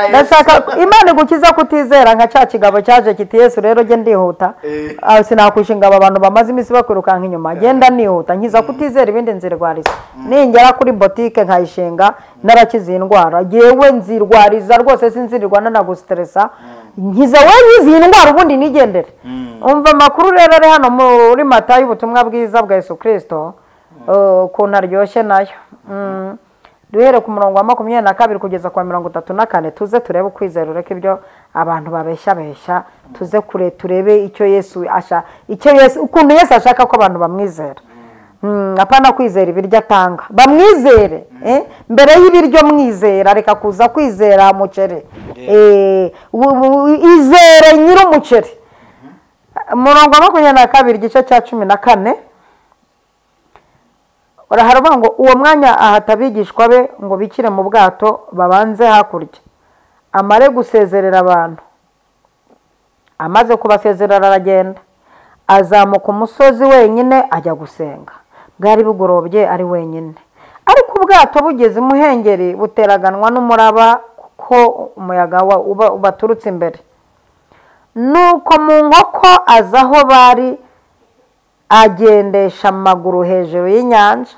Ndashaka Imana igukiza kutizera nka cya kigabo cyaje kiti Yesu rero jye ndihuta, sinakwishinga aba bantu bamaze iminsi bakwirukanka inyuma, genda nihuta nkiza kutizera ibindi nzirwariza. Ningera kuri botike nkayishinga narakize iyi ndwara, yewe nzirwariza rwose, sinzirirwa nanagustressa, nkiza we nkize iyi ndwara ubundi nigendere. Umva amakuru rero ari hano muri Matayo, ubutumwa bwiza bwa Yesu Kristo ukuntu aryoshye nayo. Duhere ku murongo wa 22 kugeza kwa 34, tuze turebe ukwizera, ureke ibyo abantu babeshya besha, tuze kure turebe icyo Yesu asha, icyo Yesu, ukuntu Yesu ashaka ko abantu bamwizera. Apana kwizera ibiryo atanga, bamwizere mbere y'ibiryo mwizera, reka kuza kwizera umuceri, izere nyiri umuceri. Umurongo wa 22 igice cya 14 haravuga ngo uwo mwanya ahata abigishwa be ngo bikire mu bwato babanze hakurya, amare gusezerera abantu. Amaze kubasezerera aragenda, azamuka umusozi wenyine ajya gusenga. Bwari bugorobye ari wenyine, ariko ubwato bugeze imuhengeri buteraganwa n'umuraba kuko umuyaga ubaturutse imbere. Nuko mu nkoko aza aho bari, agendesha amaguru hejuru y'inyanja.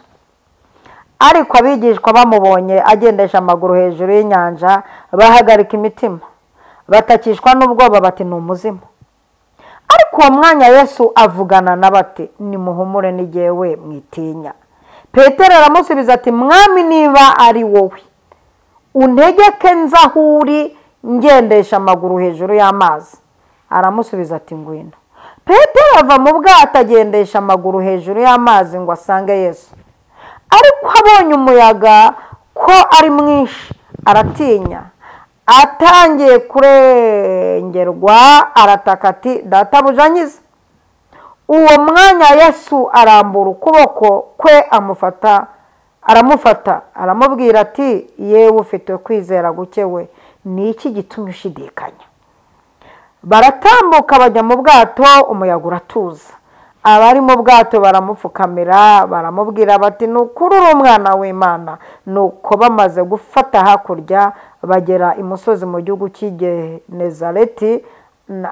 Ariko abigishwa bamubonye agendesha amaguru hejuru y'inyanja bahagarika imitima, batakishwa n'ubwoba bati ni umuzimu. Ariko uwo mwanya Yesu avugana na bati nimuhumure ni jyewe mwitinya. Petero aramusubiza ati mwami niba ari wowe untegeke nza aho uri ngendesha amaguru hejuru y'amazi. Aramusubiza ati ngwino. Petero ava mu bwato agendesha amaguru hejuru y'amazi ngo asange Yesu. Ariko abonye umuyaga ko ari mwinshi aratinya, atangiye kurengerwa arataka ati databuja nkiza. Uwo mwanya Yesu arambura ukuboko kwe aramufata aramubwira ati yewe ufite kwizera guke we, ni iki gitumye ushidikanya? Baratambuka bajya mu bwato, umuyaga uratuza. Abari mu bwato baramupfukamira baramubwira bati ni ukuri uri umwana w'Imana. Nuko bamaze gufata hakurya bagera imusozi mu gihugu cy'i Genezareti,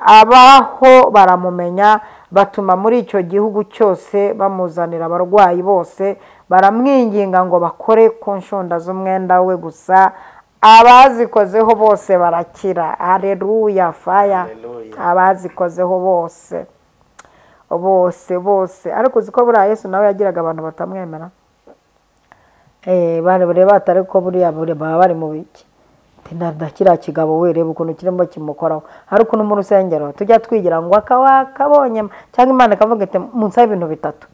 abaho baramumenya, batuma muri icyo gihugu cyose bamuzanira abarwayi bose, baramwinginga ngo bakore ku nshunda z'umwenda we gusa, abazikozeho bose barakira. Haleluya, faya. Abazikozeho bose bose bose. Ariko uzi ko buriya Yesu nawe yagiraga abantu batamwemera. Bari batari ko buriya baba bari mu biki. Kiriya kigabo we reba ukuntu kirimo kimukoraho. Hari ukuntu mu rusengero tujya twigira ngo akabonye cyangwa Imana ikavuga iti munsi y'ibintu bitatu.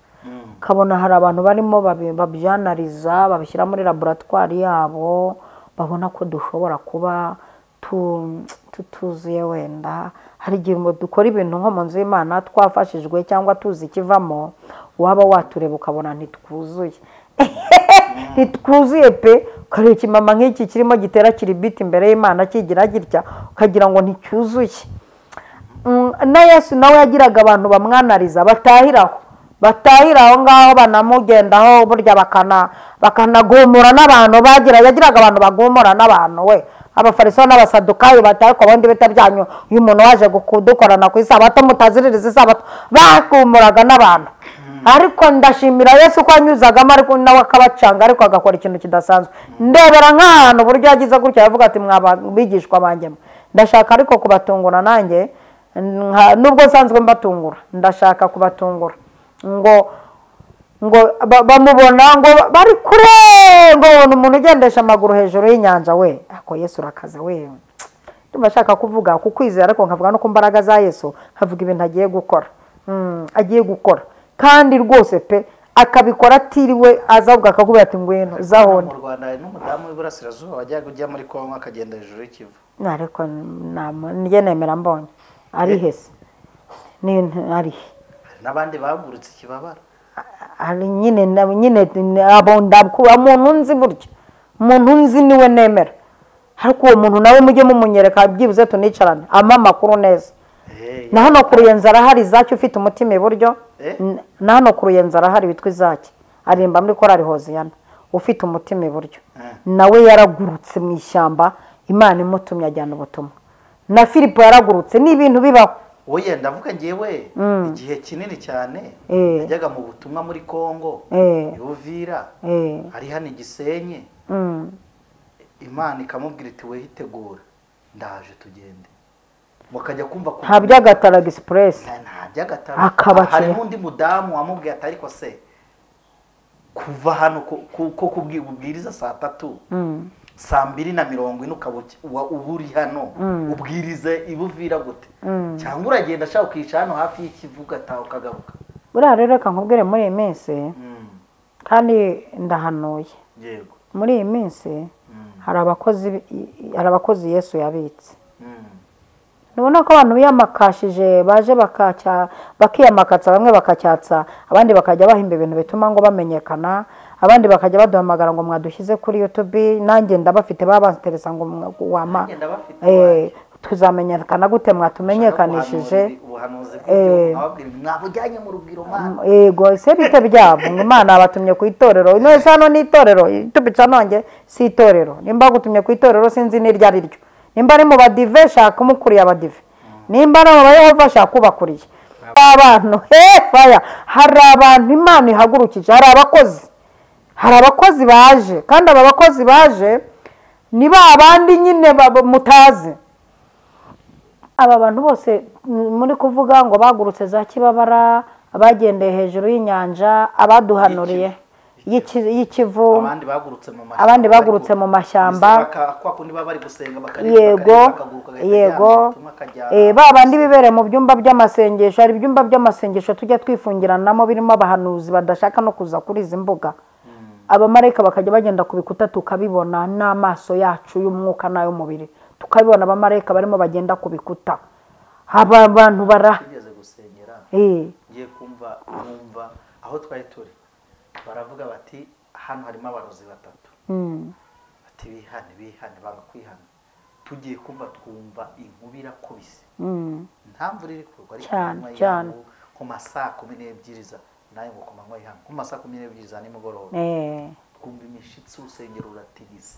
Kabona hari abantu barimo babyanariza babishyira muri laboratoire yabo, babona ko dushobora kuba tutuzuye wenda. Hari igihe dukora ibintu nko mu nzu y'Imana twafashijwe cyangwa tuzi ikivamo, waba watureba ukabona ntitwuzuye. Ntitwuzuye pe, ukareba ikimama nk'iki kirimo gitera kiribiti imbere y'Imana kigira gitya ukagira ngo nticyuzuye. Na Yesu nawe yagiraga abantu bamwanariza batahiraho batahira aho ngaho banamugendaho, burya bakanagumura n'abantu bagira, yagiraga abantu bagumura n'abantu we. Abafarisayo n'abasadukayo bataye ko abandi bitabyanyu, uyu muntu waje kudukorana ku isabato mutaziririza isabato, bagumuraga n'abantu. Ariko ndashimira Yesu ko anyuzagamo, ariko nawe akabacanga, ariko agakora ikintu kidasanzwe. Ndebera nk'ahantu buryo yagize gutya yavuga ati mwaba bigishwa banjye, ndashaka ariko kubatungura nanjye, nubwo nsanzwe mbatungura, ndashaka kubatungura. Ngo bamubona ngo bari kure, ngo umuntu ugendesha amaguru hejuru y'inyanja we. Ako Yesu urakaze we. Ndumva ashaka kuvuga ku kwizera, ariko nkavuga no ku mbaraga za Yesu, nkavuga ibintu agiye gukora. Agiye gukora kandi rwose pe, akabikora atiriwe azavuga akakubwira ati ngwino uzahone. Mu Rwanda hari n'umudamu w'iburasirazuba wajyaga ujya muri Kongo akagenda hejuru y'ikivu. Ariko njye nemera mbonye ari hese ni ari n'abandi bagurutse ikibabara. Ari nyine abo ndakuba umuntu nzi burya, umuntu nzi niwe nemera. Ariko uwo muntu nawe mujye mumunyereka byibuze tunicarane ama makuru neza. Na hano ku Ruyenzi arahari Izaki ufite umutima iburyo. Na hano ku Ruyenzi arahari witwa Izaki, aririmba muri korali Hoziyana, ufite umutima iburyo. Nawe yaragurutse mu ishyamba, Imana imutumye ajyana ubutumwa. Na Filipo yaragurutse, ni ibintu bibaho. Oye ndavuga ngewe igihe kinini cyane yajyaga mu butumwa muri Kongo, Uvira, ari hano Gisenyi. Imana ikamubwira iti we hitegura ndaje tugende. Mukajya kumva ko nta by'agatara express, nta by'agatara. Hari n'undi mudamu wamubwiye ati ariko se kuva hano ko kubwiriza saa 3 saa 2:40 ukaba uburi hano ubwirize ibuvira gute, cyangwa uragenda ashaka kwica hano hafi y'ikivuga ataho ukagaruka. Buriya rero reka nkubwire muri iyi minsi, kandi ndahanuye. Yego. Muri iyi minsi hari abakozi Yesu yabitse. Nubona ko abantu biyamakashije baje bakiyamakatsa, bamwe bakacyatsa, abandi bakajya bahimba ibintu bituma ngo bamenyekana, abandi bakajya baduhamagara ngo mwadushyize kuri YouTube, nanjye ndabafite babanteresa ngo wama tuzamenyekana gute mwatumenyekanishije. Yego se bite byabo ngo Imana abatumye ku itorero. None hano ni itorero, YouTube nonge si itorero. Nimba gutumye ku itorero sinzi n'iryo ari ryo. Nimba ari mu badive shaka umukuriye abadive, nimba ari mu bayehova shaka ubakuriye. Abantu faya, hari abantu Imana ihagurukije, hari abakozi baje, kandi aba bakozi baje ni ba bandi nyine mutazi. Aba bantu bose muri kuvuga ngo bagurutse za Kibabara, abagendeye hejuru y'inyanja, abaduhanuriye y'ikivu, abandi bagurutse mu mashyamba, yego yego, ba bandi bibere mu byumba by'amasengesho. Hari ibyumba by'amasengesho tujya twifungiranamo birimo abahanuzi badashaka no kuza kuri izi mbuga. Abamarayika bakajya bagenda ku bikuta tukabibona n'amaso yacu y'umwuka n'ay'umubiri, tukabibona abamarayika barimo bagenda ku bikuta. Aba bantu bara ngiye kumva aho twari turi baravuga bati hano harimo abarozi batatu, bati bihane bihane, banga kwihana. Tugiye kumva twumva inkuba irakubise, nta mvura iri kugwa ariko ku masaa 12 nayo ngo ku manywa y'ihangu, ku masaa 12 za nimugoroba twumva imishitsi, urusengero ruratigise.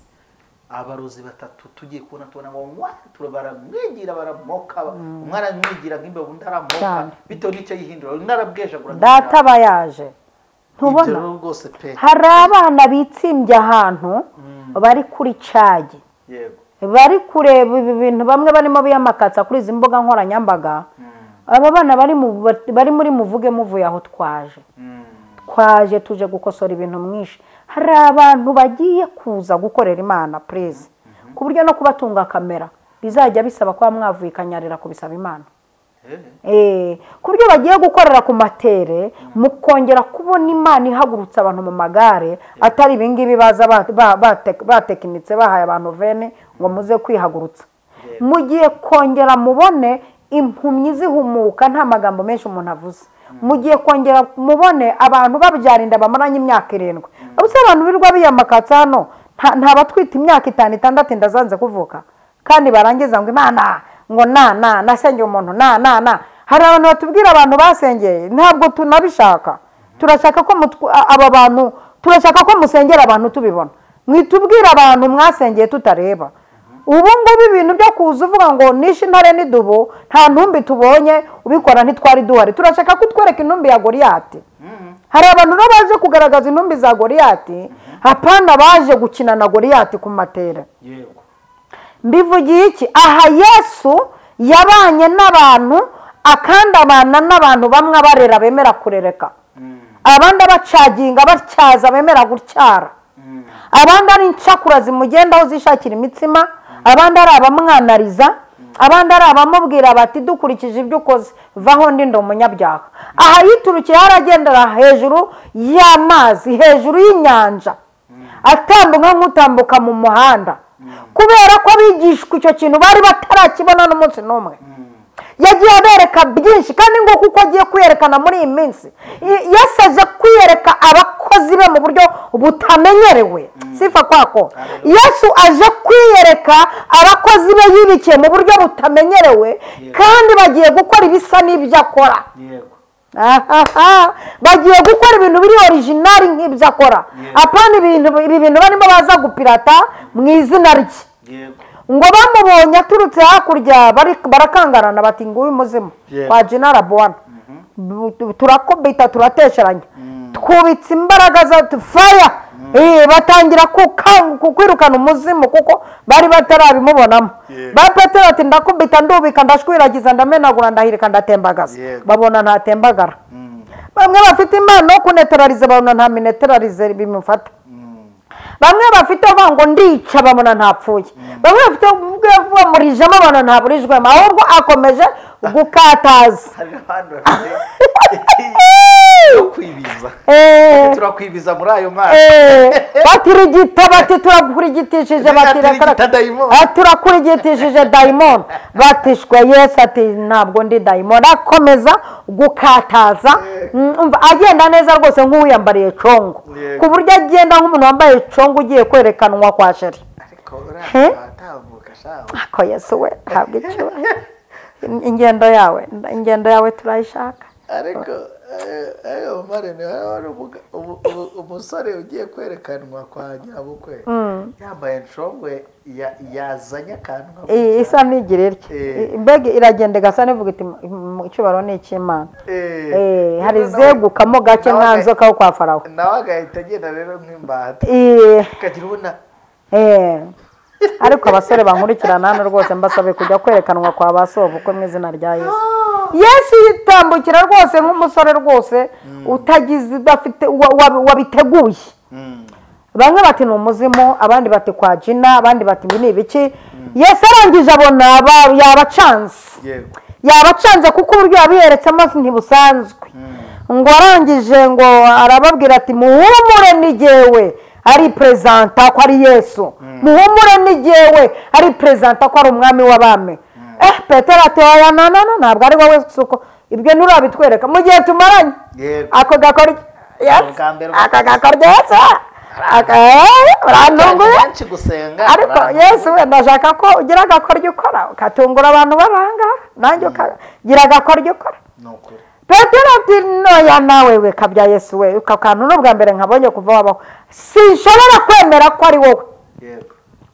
Abarozi batatu tugiye kubona tubona ngo baramwigira baramoka, umwe aramwigira nk'imbeba undi aramoka bitewe n'icyo yihindura, undi arabwejagura. Data bayaje ntubona hari abana bitsimbye ahantu bari kuri cagi, bari kureba ibi bintu, bamwe barimo biyamakatsa kuri izi mbuga nkoranyambaga. Aba bana bari muri muvuge muvuye aho twaje, Twaje tuje gukosora ibintu mwinshi. Hari abantu bagiye kuza gukorera Imana praise, ku buryo no kubatunga kamera bizajya bisaba kwa mwavuye Kanyarira kubisaba Imana. Ku buryo bagiye gukorera ku matere, mukongera kubona Imana ihagurutsa abantu mu magare, atari ibingibi baza batekinitse bahaye abantu vene ngo muze kwihagurutsa. Mugiye kongera mubone impumyi zihumuka nta magambo menshi umuntu avuze. Mugiye kongera mubone abantu babyarinda bamaranye imyaka 7. Ubuse abantu birirwa biyamakatsa hano nta batwita imyaka 5 6 ndazanze kuvuka, kandi barangiza ngo Imana ngo na na nasengeye umuntu na na na. Hari abantu batubwira abantu basengeye, ntabwo tunabishaka. Turashaka ko aba bantu, turashaka ko musengera abantu tubibona. Mwitubwira abantu mwasengeye tutareba. Ubu ngubu ibintu byo kuza uvuga ngo nishe intare n'idubu nta ntumbi tubonye ubikora ntitwari duhari. Turashaka kutwereka intumbi ya Goliyati. Hari abantu baje kugaragaza intumbi za Goliyati, hapana baje gukina na Goliyati ku matera. Yego. Mbivugiye iki? Aha Yesu yabanye n'abantu, akandabana n'abantu bamwe abarera bemera kurereka, abandi abacaginga batyaza bemera gutyara, abandi ari incakura zimugendaho zishakira imitsima, abandi ari abamwanariza, abandi ari abamubwira bati dukurikije ibyo ukoze vaho ndi ndo umunyabyaha. Aha yiturukiye aragendera hejuru y'amazi, hejuru y'inyanja, atambuka nk'utambuka mu muhanda. Kubera ko abigishwa icyo kintu bari batarakibona n'umunsi n'umwe. Yagiye abereka byinshi, kandi ngo kuko agiye kwiyerekana muri iyi minsi, Yesu aje kwiyereka abakozi be mu buryo butamenyerewe. Sifa kwako. Yesu aje kwiyereka abakozi be yibikiye mu buryo butamenyerewe, kandi bagiye gukora ibisa n'ibyo akora. Bagiye gukora ibintu biri original nk'ibyo akora, apana ibintu barimo baza gupirata mu izina rye. Ngo bamubonye aturutse hakurya barakangarana bati nguyu muzimu kwa Jina Rabuwana, turakubita turatesheranya, twubitse imbaraga za fire. Batangira kwirukana umuzimu kuko bari batarabimubonamo. Ba Petero ati ndakubita ndubika ndashwiragiza ndamenagura ndahirika ndatembagaza. Babona ntatembagara. Bamwe bafite impano yo kuneterariza babona nta mineterarize bimufata. Bamwe bafite ngo ndica babona ntapfuye. Bamwe bafite vuga murijemo babona ntaburijwemo, ahubwo akomeje gukataza. Kwibiza. Turakwibiza muri ayo mazi. Batirigita bati turakurigitishije, turakurigitishije dayimoni. Batishwe Yesu ati ntabwo ndi dayimoni. Akomeza gukataza, agenda neza rwose nk'uwiyambariye congo, ku buryo agenda nk'umuntu wambaye congo ugiye kwerekanwa kwa sheri. Ako Yesu we habwa icyubahiro. Ingendo yawe turayishaka. Ariko umusore ugiye kwerekanwa kwa nyirabukwe yambaye nshongwe yazanye akantu isa n'igira itya, mbega iragenda igasa n'ivuga iti icyubahiro ni icy'Imana. Hari izegukamo gake nka nzoka yo kwa Farawo, nawe agahita agenda rero nk'imbata akagira ubona. Ariko abasore bankurikirana hano rwose mbasabe kujya kwerekanwa kwa ba sobukwe mu izina rya Yesu. Yesu yitambukira rwose nk'umusore rwose utagize udafite wabiteguye. Bamwe bati ni umuzimu, abandi bati kwa Jina, abandi bati ibi ni ibiki. Yesu arangije abona yabacanze, yabacanze kuko uburyo yabiyeretsemo ntibusanzwe. Ngo arangije ngo arababwira ati muhumure ni jyewe, ari prezanta ko ari Yesu. Muhumure ni jyewe, ari prezanta ko ari umwami w'abami. Petero ati oya na na na ntabwo ari wowe, suko ibyo nturabitwereka mu gihe tumaranye. Ako gakoryo Yesu urantunguye. Ariko Yesu we ndashaka ko ugira agakoryo ukora ukatungura abantu baranga, nanjye ukagira agakoryo ukora. Petero ati noya nawe we kabya Yesu we, uka kantu n'ubwa mbere nkabonye kuva wabaho, sinshobora kwemera ko ari wowe.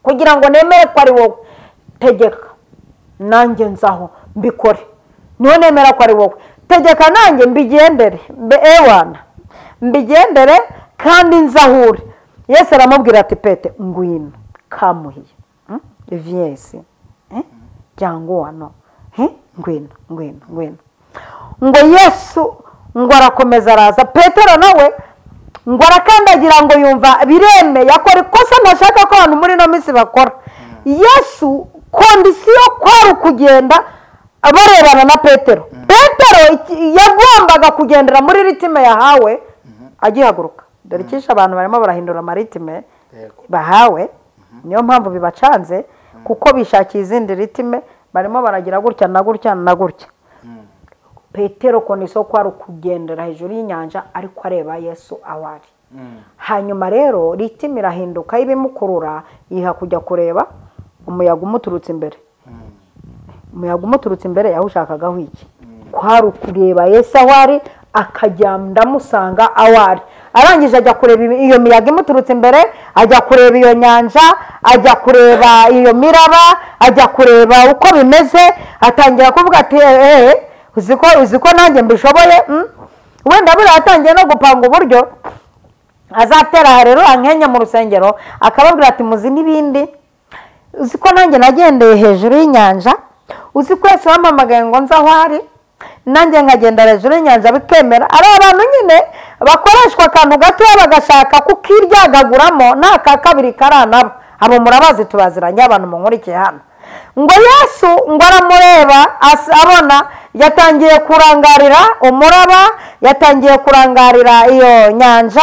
Kugira ngo nemere ko ari wowe, tegeka nanjye nzaho mbikore. Niho nemera ko ari wowe, tegeka nanjye mbigendere, mbe ewana mbigendere kandi nzahure. Yesu aramubwira ati Pete ngwino kamuhiye viens cyangwa hano ngwino ngwino ngwino. Ngo Yesu ngo arakomeza araza. Petero nawe Ngo arakandagira ngo yumva biremeye, akora ikosa ntashaka ko abantu muri ino minsi bakora. Yesu condition kwari kugenda barebana na Petero. Petero yagombaga kugendera muri rythme yahawe agihaguruka. Dore ikisha abantu barimo barahindura amarythme bahawe, niyo mpamvu bibacanze, kuko bishakiye izindi rythme, barimo baragira gutya na gutya na gutya. Petero condition kwari kugendera hejuru y'inyanja ariko areba Yesu awari. Hanyuma rero rythme irahinduka ibimukurura, yiha kujya kureba umuyaga umuturutse imbere. Umuyaga umuturutse imbere yawushakagaho iki? Kwari kureba Yesu awari, akajya ndamusanga awari. Arangije ajya kureba iyo miyaga imuturutse imbere, ajya kureba iyo nyanja, ajya kureba iyo miraba, ajya kureba uko bimeze, atangira kuvuga ati uziko nanjye mbishoboye. Wenda buriya atangiye no gupanga uburyo azatera rero ankenya mu rusengero, akababwira ati muzi n'ibindi, uziko nanjye nagendeye hejuru y'inyanja, uziko Yesu yampamagaye ngo nze aho ari, nanjye nkagenda hejuru y'inyanja bikemera. Ari abantu nyine bakoreshwa akantu gato bagashaka kukiryagaguramo, n'aka kabiri karanaba. Abo murabazi, tubaziranye, abantu munkurikiye hano. Ngo Yesu ngo aramureba, abona yatangiye kurangarira umuraba, yatangiye kurangarira iyo nyanja,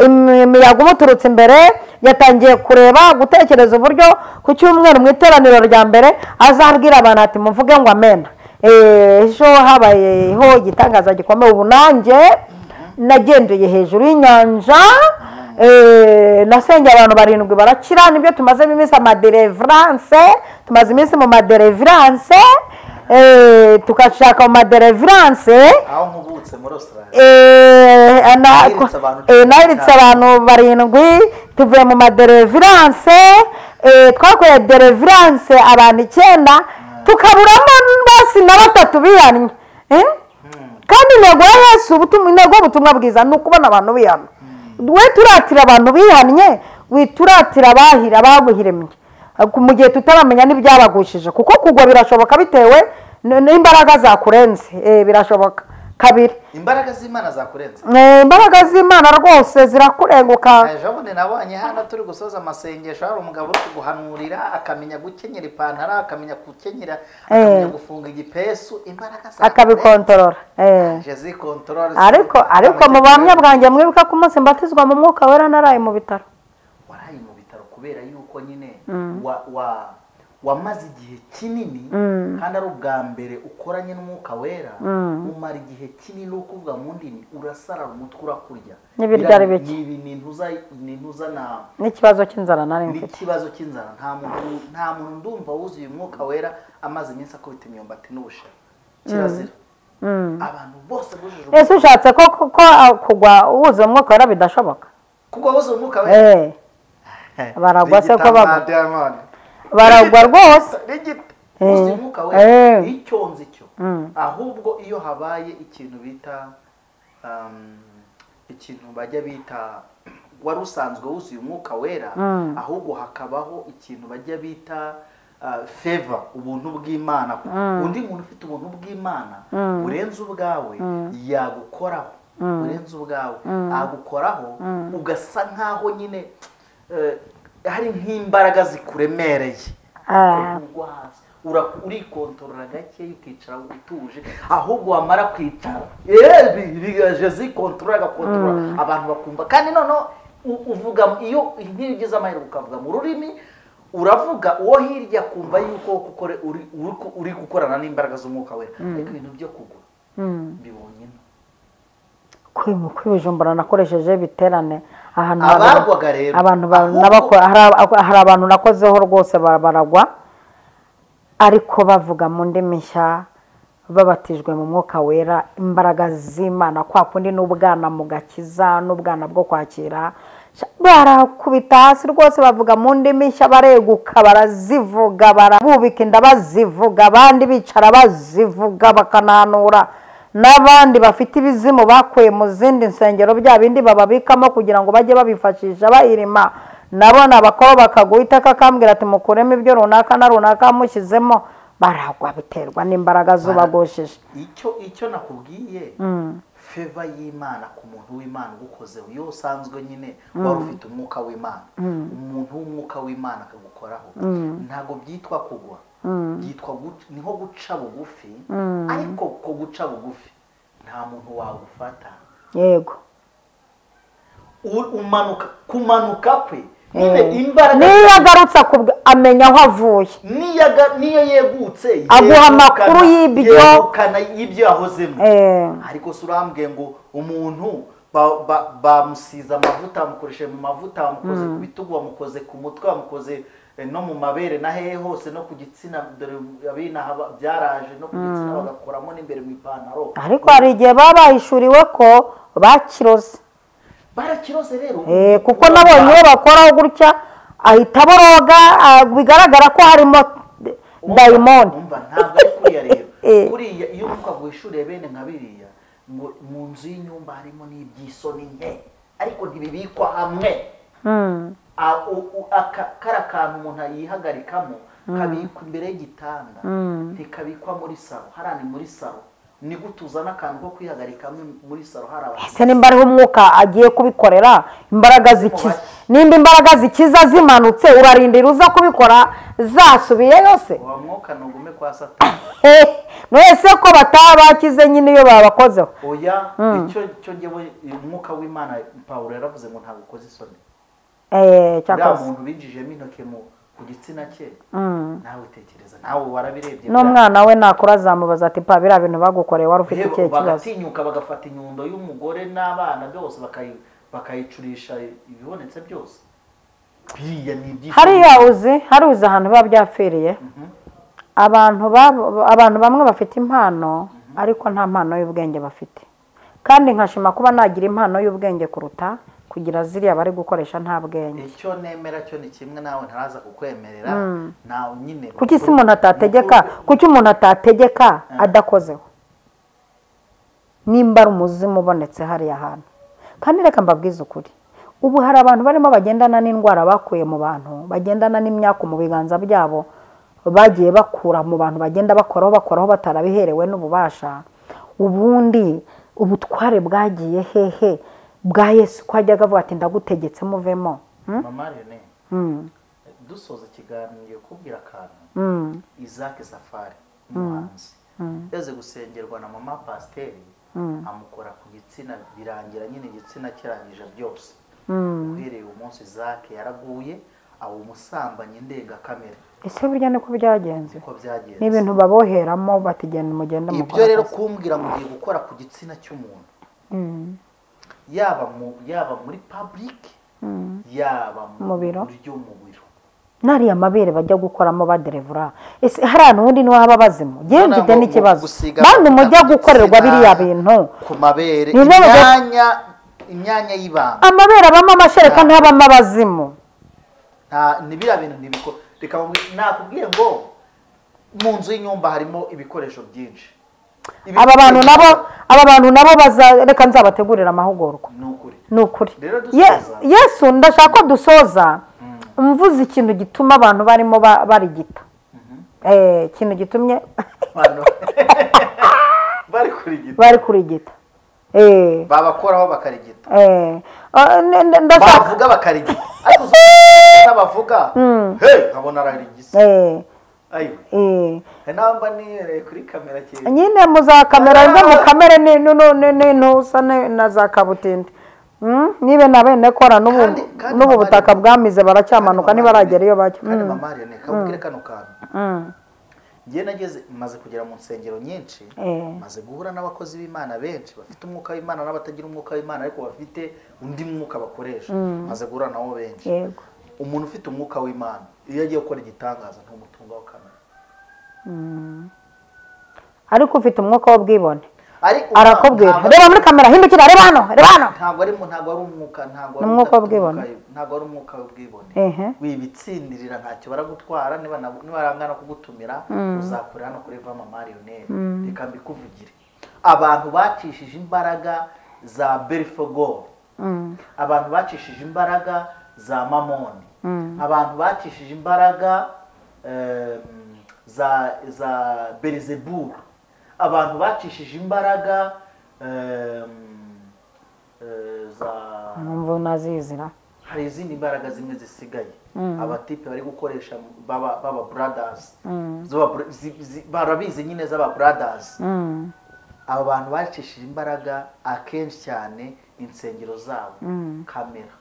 imiyaga umuturutse imbere, yatangiye kureba gutekereza uburyo ku cyumweru mu iteraniro rya mbere azabwira abantu ati muvuge ngo amen. Ejo habayeho igitangaza gikomeye, ubu nanjye nagendeye hejuru y'inyanja, nasengeye abantu 7 barakira. Nibyo tumaze iminsi amadelivrance, tumaze iminsi mu madelivrance, tukashaka mu madelivrance. Aho nkubutse muri Australia nahiritse abantu 7, tuvuye mu madelivrance, twakoreye delivrance abantu 9, tukaburamo basi na 3 bihannye. Kandi intego ya Yesu, intego y'ubutumwa bwiza ni ukubona abantu bihana. We turatira abantu bihannye, wituratira abahira abaguhiremye mu gihe tutaramenya n'ibyabagushije, kuko kugwa birashoboka bitewe n'imbaraga zakurenze. Birashoboka. Kabiri, imbaraga z'Imana zakurenze. Imbaraga z'Imana rwose zirakurenguka. Ejo bundi nabonye hano turi gusoza amasengesho, hari umugabo uri kuguhanurira, akamenya gukenyera ipantaro, akamenya gukenyera, akamenya gufunga igipesu, imbaraga zakurenze akabikontorora. Ariko mu buhamya bwanjye mwibuka ko umunsi mbatizwa mu mwuka wera naraye mu bitaro. Waraye mu bitaro kubera yuko nyine wamaze igihe kinini, kandi ari ubwa mbere ukoranye n'umwuka wera, umara igihe kinini ukuvuga mu ndimi, urasarara umutwe urakurya. N'ikibazo cy'inzara nari mfite. N'ikibazo cy'inzara, nta muntu ndumva wuzuye umwuka wera amaze iminsi akubita imyumbati n'ubushera. Kirazira. Abantu bose bujuje. Ese ushatse ko kugwa wuzuye umwuka wera bidashoboka? Kugwa wuzuye umwuka wera? Baragwa se ko bagwa. Baragwa rwose. Umwuka wera icyo nzi cyo. Ahubwo iyo habaye ikintu bita ikintu bajya bita wari usanzwe wuzuye umwuka wera, ahubwo hakabaho ikintu bajya bita favor, ubuntu bw'Imana. Undi muntu ufite ubuntu bw'Imana burenze ubwawe yagukoraho, burenze ubwawe agukoraho, ugasa nkaho nyine hari nk'imbaraga zikuremereye. Urikontorora gake, ukicara utuje, ahubwo wamara kwicara zikontorora agakontorora abantu bakumva. Kandi noneho uvuga iyo nk'iyo ugize amahirwe ukavuga mu rurimi, uravuga uwo hirya kumva yuko uri gukorana n'imbaraga z'umwuka wera. Ariko ibintu byo kugwa mbibonye kwibujumbura nakoresheje biterane ahantu abagwaga rero, abantu hari abantu nakozeho rwose baragwa, ariko bavuga mu ndimi nshya, babatijwe mu mwuka wera, imbaraga z'Imana kwa kundi n'ubwana mu gakiza n'ubwana bwo kwakira, barakubita hasi rwose, bavuga mu ndimi nshya, bareguka, barazivuga, barabubika inda bazivuga, abandi bicara bazivuga, bakananura n'abandi bafite ibizimu bakuye mu zindi nsengero, bya bindi bababikamo kugira ngo bajye babifashisha bayirima, nabona abakobwa bakaguhita kakambwira ati mukuremo ibyo runaka na runaka mushyizemo, baragwa biterwa n'imbaraga zubagoshije. Icyo nakubwiye Favor y'Imana ku muntu w'Imana ugukozeho, iyo usanzwe nyine wari ufite umwuka w'Imana, umuntu w'umwuka w'Imana akagukoraho, ntabwo byitwa kugwa, byitwa ni nko guca bugufi, ariko ko guca bugufi nta muntu wagufata. Yego. Umanuka, kumanuka kwe imbaraga niyo agarutse amenya aho avuye, niyo yegutse aguha amakuru y'ibyo y'ibyo yahozemo. Ariko se urambwiye ngo umuntu bamusize amavuta, bamukoresheje mu mavuta, bamukoze ku bitugu, bamukoze ku mutwe, bamukoze no mu mabere na hehe hose, no ku gitsina, dore abinaha byaraje no ku gitsina bagakoramo n'imbere mu ipantaro. Ariko hari igihe baba bahishuriwe ko bakiroze, barakiroze rero. Kuko nabonye iyo bakoraho gutya ahita aboroga, bigaragara ko harimo dayimoni. Umva ntabwo ari kuriya rero. Kuriya iyo umwuka guhishuriye bene nka biriya, ngo mu nzu y'inyumba harimo n'ibyisoni nke, ariko ntibibikwa hamwe. Kara kantu umuntu yihagarikamo kabikwa imbere y'igitanda, ntikabikwa muri saro. Hariya ni muri saro, ni gutuzana akantu ko kwihagarikamo muri saro. Hari abantu ese nimba ariho umwuka agiye kubikorera, imbaraga zikiza, nimba imbaraga zikiza zimanutse, urarindira uza kubikora zasubiye yose. Uwo mwuka nugume kwa Satani. Nese ko batabakize nyine iyo babakozeho. Oya, icyo ngewe umwuka w'Imana Paulo yaravuze ngo ntabwo ukoze isoni. Cyakoze umuntu binjijemo intoke mu ku gitsina cye, nawe tekereza, nawe warabirebye. N'umwana we nakura azamubaza ati pa biriya bintu bagukoreye wari ufite ikihe kibazo? Bagatinyuka bagafata inyundo y'umugore n'abana byose bakayicurisha ibibonetse byose. Biriya ni iby'isi. Hariya uzi, hari uzi ahantu biba byapfiriye. Abantu bamwe bafite impano ariko nta mpano y'ubwenge bafite. Kandi nkashima kuba nagira impano y'ubwenge kuruta kugira ziriya bari gukoresha nta bwenge. Icyo nemera cyo ni kimwe, nawe ntaraza kukwemerera nawe nyine. Kuki se umuntu atategeka? Kuki umuntu atategeka adakozeho? Nimba ari umuzimu ubonetse hariya hantu. Kandi reka mbabwize ukuri, ubu hari abantu barimo bagendana n'indwara bakuye mu bantu, bagendana n'imyaka mu biganza byabo, bagiye bakura mu bantu, bagenda bakoraho bakoraho batarabiherewe n'ububasha. Ubundi ubutware bwagiye hehe bwa Yesu ko ajyaga avuga ati ndagutegetse muvemo? Mama Rene, dusoza ikiganiro kubwira akantu. Isaac Safari umuhanzi yaze gusengerwa na mama pasiteri, amukora ku gitsina, birangira nyine igitsina kirangije byose. Uhereye umunsi Isaac yaraguye, abo umusambanyi ndengakamere. Ese burya niko byagenze? Niko byagenze. Ni ibintu baboheramo batigenda mugenda mukora. Ibyo rero kumbwira mugiye gukora ku gitsina cy'umuntu, yaba muri public, yaba mu biro, mu biro. Nariya mabere bajya gukoramo baderevura. Ese hari ahantu ubundi niho haba bazimu? Ngewe mfite n'ikibazo. Bantu mujya gukorerwa biriya bintu ku mabere, imyanya y'ibanga. Amabere abamo amashereka ntabamo abazimu. Ni biriya bintu ntibiko. Reka nakubwiye ngo mu nzu y'inyumba harimo ibikoresho byinshi. Aba bantu nabo baza, reka nzabategurira amahugurwa. Ni ukuri. Yesu ndashaka ko dusoza mvuze ikintu gituma abantu barimo barigita. Ikintu gitumye bari kurigita. Babakoraho bakarigita. Bavuga bakarigita. Ariko bavuga he nkabona ararigisa. Namba niyereye kuri kamera cyane. Nyine muza kamera nzo mu kamere ni ntusa na za kabutindi. Nibe na bene kora n'ubu butaka bwamize baracyamanuka nibaragera iyo bajya. Kandi mama Rene kabwire kano kantu. Ngiye nageze maze kugera mu nsengero nyinshi, maze guhura n'abakozi b'Imana benshi bafite umwuka w'Imana n'abatagira umwuka w'Imana ariko bafite undi mwuka bakoresha. Maze guhura nabo benshi. Umuntu ufite umwuka w'Imana iyo agiye gukora igitangaza ntumutungaho kamera. Ariko ufite umwuka w'ubwibone arakubwira reba muri kamera, hindukira, reba hano, reba hano. Ntabwo ari umwuka, ntabwo ari umwuka w'ubwibone, ntabwo ari umwuka w'ubwibone. Wibitsindirira ntacyo baragutwara, niba barangana kugutumira uzakorera hano kuri Mama Lionel. Reka mbikuvugire, abantu bacishije imbaraga za Belfegor, abantu bacishije imbaraga za Mamoni, abantu bacishije imbaraga za Beelzebub, abantu bacishije imbaraga za Numva nazizira. Hari izindi mbaraga zimwe zisigaye abatipe bari gukoresha baba brothers, barabizi nyine z'aba brothers. Aba bantu bacishije imbaraga akenshi cyane insengero zabo, kamera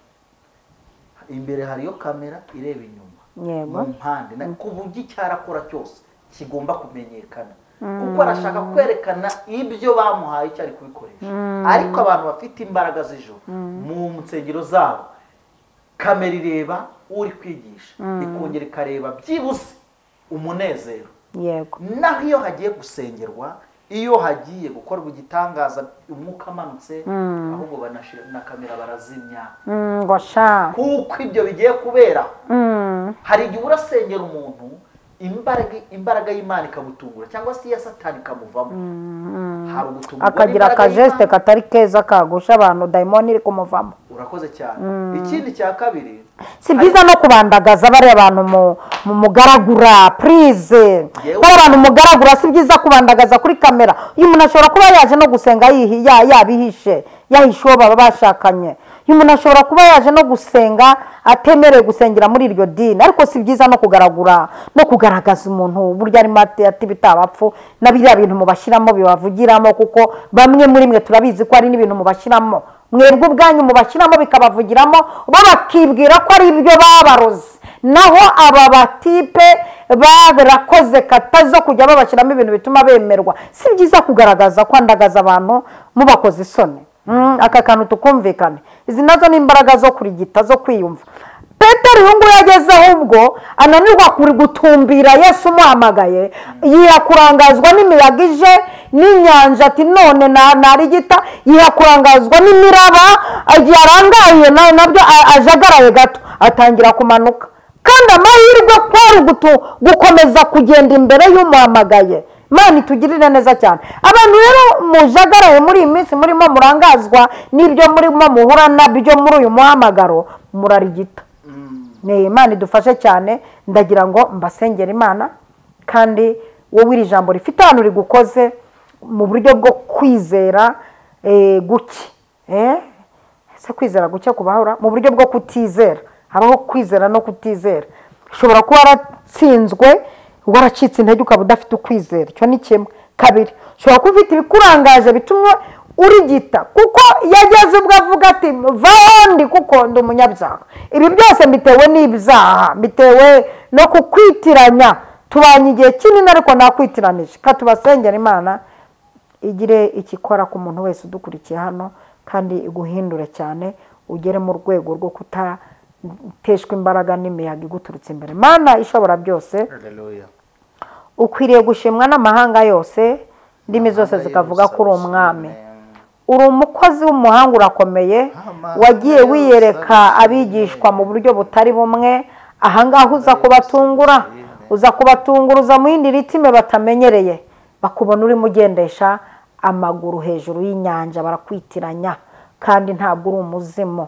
imbere hariyo kamera ireba inyuma mu mpande, ku buryo icyarakora cyose kigomba kumenyekana, kuko arashaka kwerekana ibyo bamuhaye icyo ari kubikoresha. Ariko abantu bafite imbaraga z'ijoro mu nsengero zabo, kamera ireba uri kwigisha, ikongera ikareba byibuse umunezero. Yego. Naho iyo hagiye gusengerwa, iyo hagiye gukorwa igitangaza, umwuka amanutse, ahubwo banashira na kamera barazimya. Ngo sha. Kuko ibyo bigiye kubera. Hari igihe urasengera umuntu imbaraga y'Imana ikamutungura cyangwa se iya Satani ikamuvamo. Hari ugutungurwa akagira akajeste katari keza kagusha abantu, daimoni iri kumuvamo. Urakoze cyane. Ikindi cya kabiri, si byiza no kubandagaza bariya abantu mu mugaragura, please. Bariya abantu mugaragura si byiza kubandagaza kuri kamera. Uyu muntu ashobora kuba yaje no gusenga yabihishe, yahishe uwo baba bashakanye. Uyu muntu ashobora kuba yaje no gusenga atemerewe gusengera muri iryo dini, ariko si byiza no kugaragura no kugaragaza umuntu burya arimo atibitabapfu na biriya bintu mubashyiramo bibavugiramo, kuko bamwe muri mwe turabizi ko ari n'ibintu mubashyiramo, mwebwe ubwanyu mubashyiramo bikabavugiramo, bo bakibwira ko ari ibyo babaroze. Naho aba batipe barakoze kata zo kujya babashyiramo ibintu bituma bemerwa. Si byiza kugaragaza kwandagaza abantu mubakoze isoni. Aka kantu tukumvikane. Izi nazo ni imbaraga zo kurigita, zo kwiyumva. Petero uyu nguyu yagezeho ubwo ananirwa gutumbira Yesu umuhamagaye, yiha kurangazwa n'imiyaga ije n'inyanja, ati none narigita, yiha kurangazwa n'imiraba, yarangaye nabyo ajagaraye gato, atangira kumanuka. Kandi amahirwe kwari gukomeza kugenda imbere y'umuhamagaye. Imana itugirire neza cyane. Abantu rero mujagaraye muri iyi minsi murimo murangazwa n'ibyo murimo muhura nabyo muri uyu muhamagaro, murarigita. Ni Imana idufashe cyane. Ndagira ngo mbasengere Imana, kandi wowe iri jambo rifite ahantu rigukoze mu buryo bwo kwizera guke. Ese kwizera guke kubahora mu buryo bwo kutizera, habaho kwizera no kutizera. Ushobora kuba waratsinzwe, waracitse intege, ukaba udafite ukwizera, icyo ni kimwe. Kabiri, ushobora kuba ufite ibikurangaje bituma urigita, kuko yageze ubwo avuga ati vaho ndi kuko ndi umunyabyaha. Ibi byose mbitewe n'ibyaha, mbitewe no kukwitiranya. Tubanye igihe kinini ariko nakwitiranije. Katubasengera Imana igire ikikora ku muntu wese udukurikiye hano, kandi iguhindure cyane, ugere mu rwego rwo kutateshwa imbaraga n'imiyaga iguturutse imbere. Mana ishobora byose, haleluya, ukwiriye gushimwa n'amahanga yose, indimi zose zikavuga ko uri umwami. Uri umukozi w'umuhanga urakomeye, wagiye wiyereka abigishwa mu buryo butari bumwe. Ahangaha uza kubatungura, uza kubatunguruza mu yindi ritime batamenyereye, bakubona urimo ugendesha amaguru hejuru y'inyanja, barakwitiranya kandi ntabwo uri umuzimu.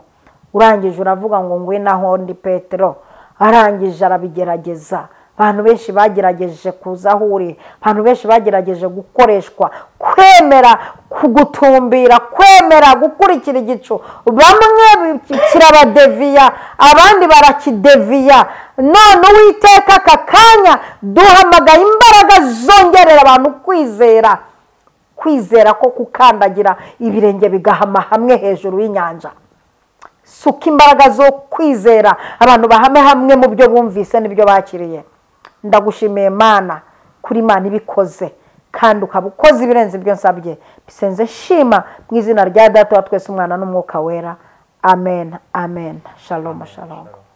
Urangije uravuga ngo ngwino aho ndi Petero, arangije arabigerageza. Abantu benshi bagerageje kuza aho uri, abantu benshi bagerageje gukoreshwa, kwemera kugutumbira, kwemera gukurikira igicu. Bamwe kirabadeviya, abandi barakideviya. None Uwiteka aka kanya duhamagaye imbaraga zongerera abantu kwizera, kwizera ko kukandagira ibirenge bigahama hamwe hejuru y'inyanja. Suka imbaraga zo kwizera, abantu bahame hamwe mu byo bumvise n'ibyo bakiriye. Ndagushimiye Mana kuri Imana ibikoze, kandi ukaba ukoze ibirenze ibyo nsabye. Bisenze nshima mu izina rya Data wa twese, Umwana n'Umwuka Wera. Amen, amen. Shalom, shalom.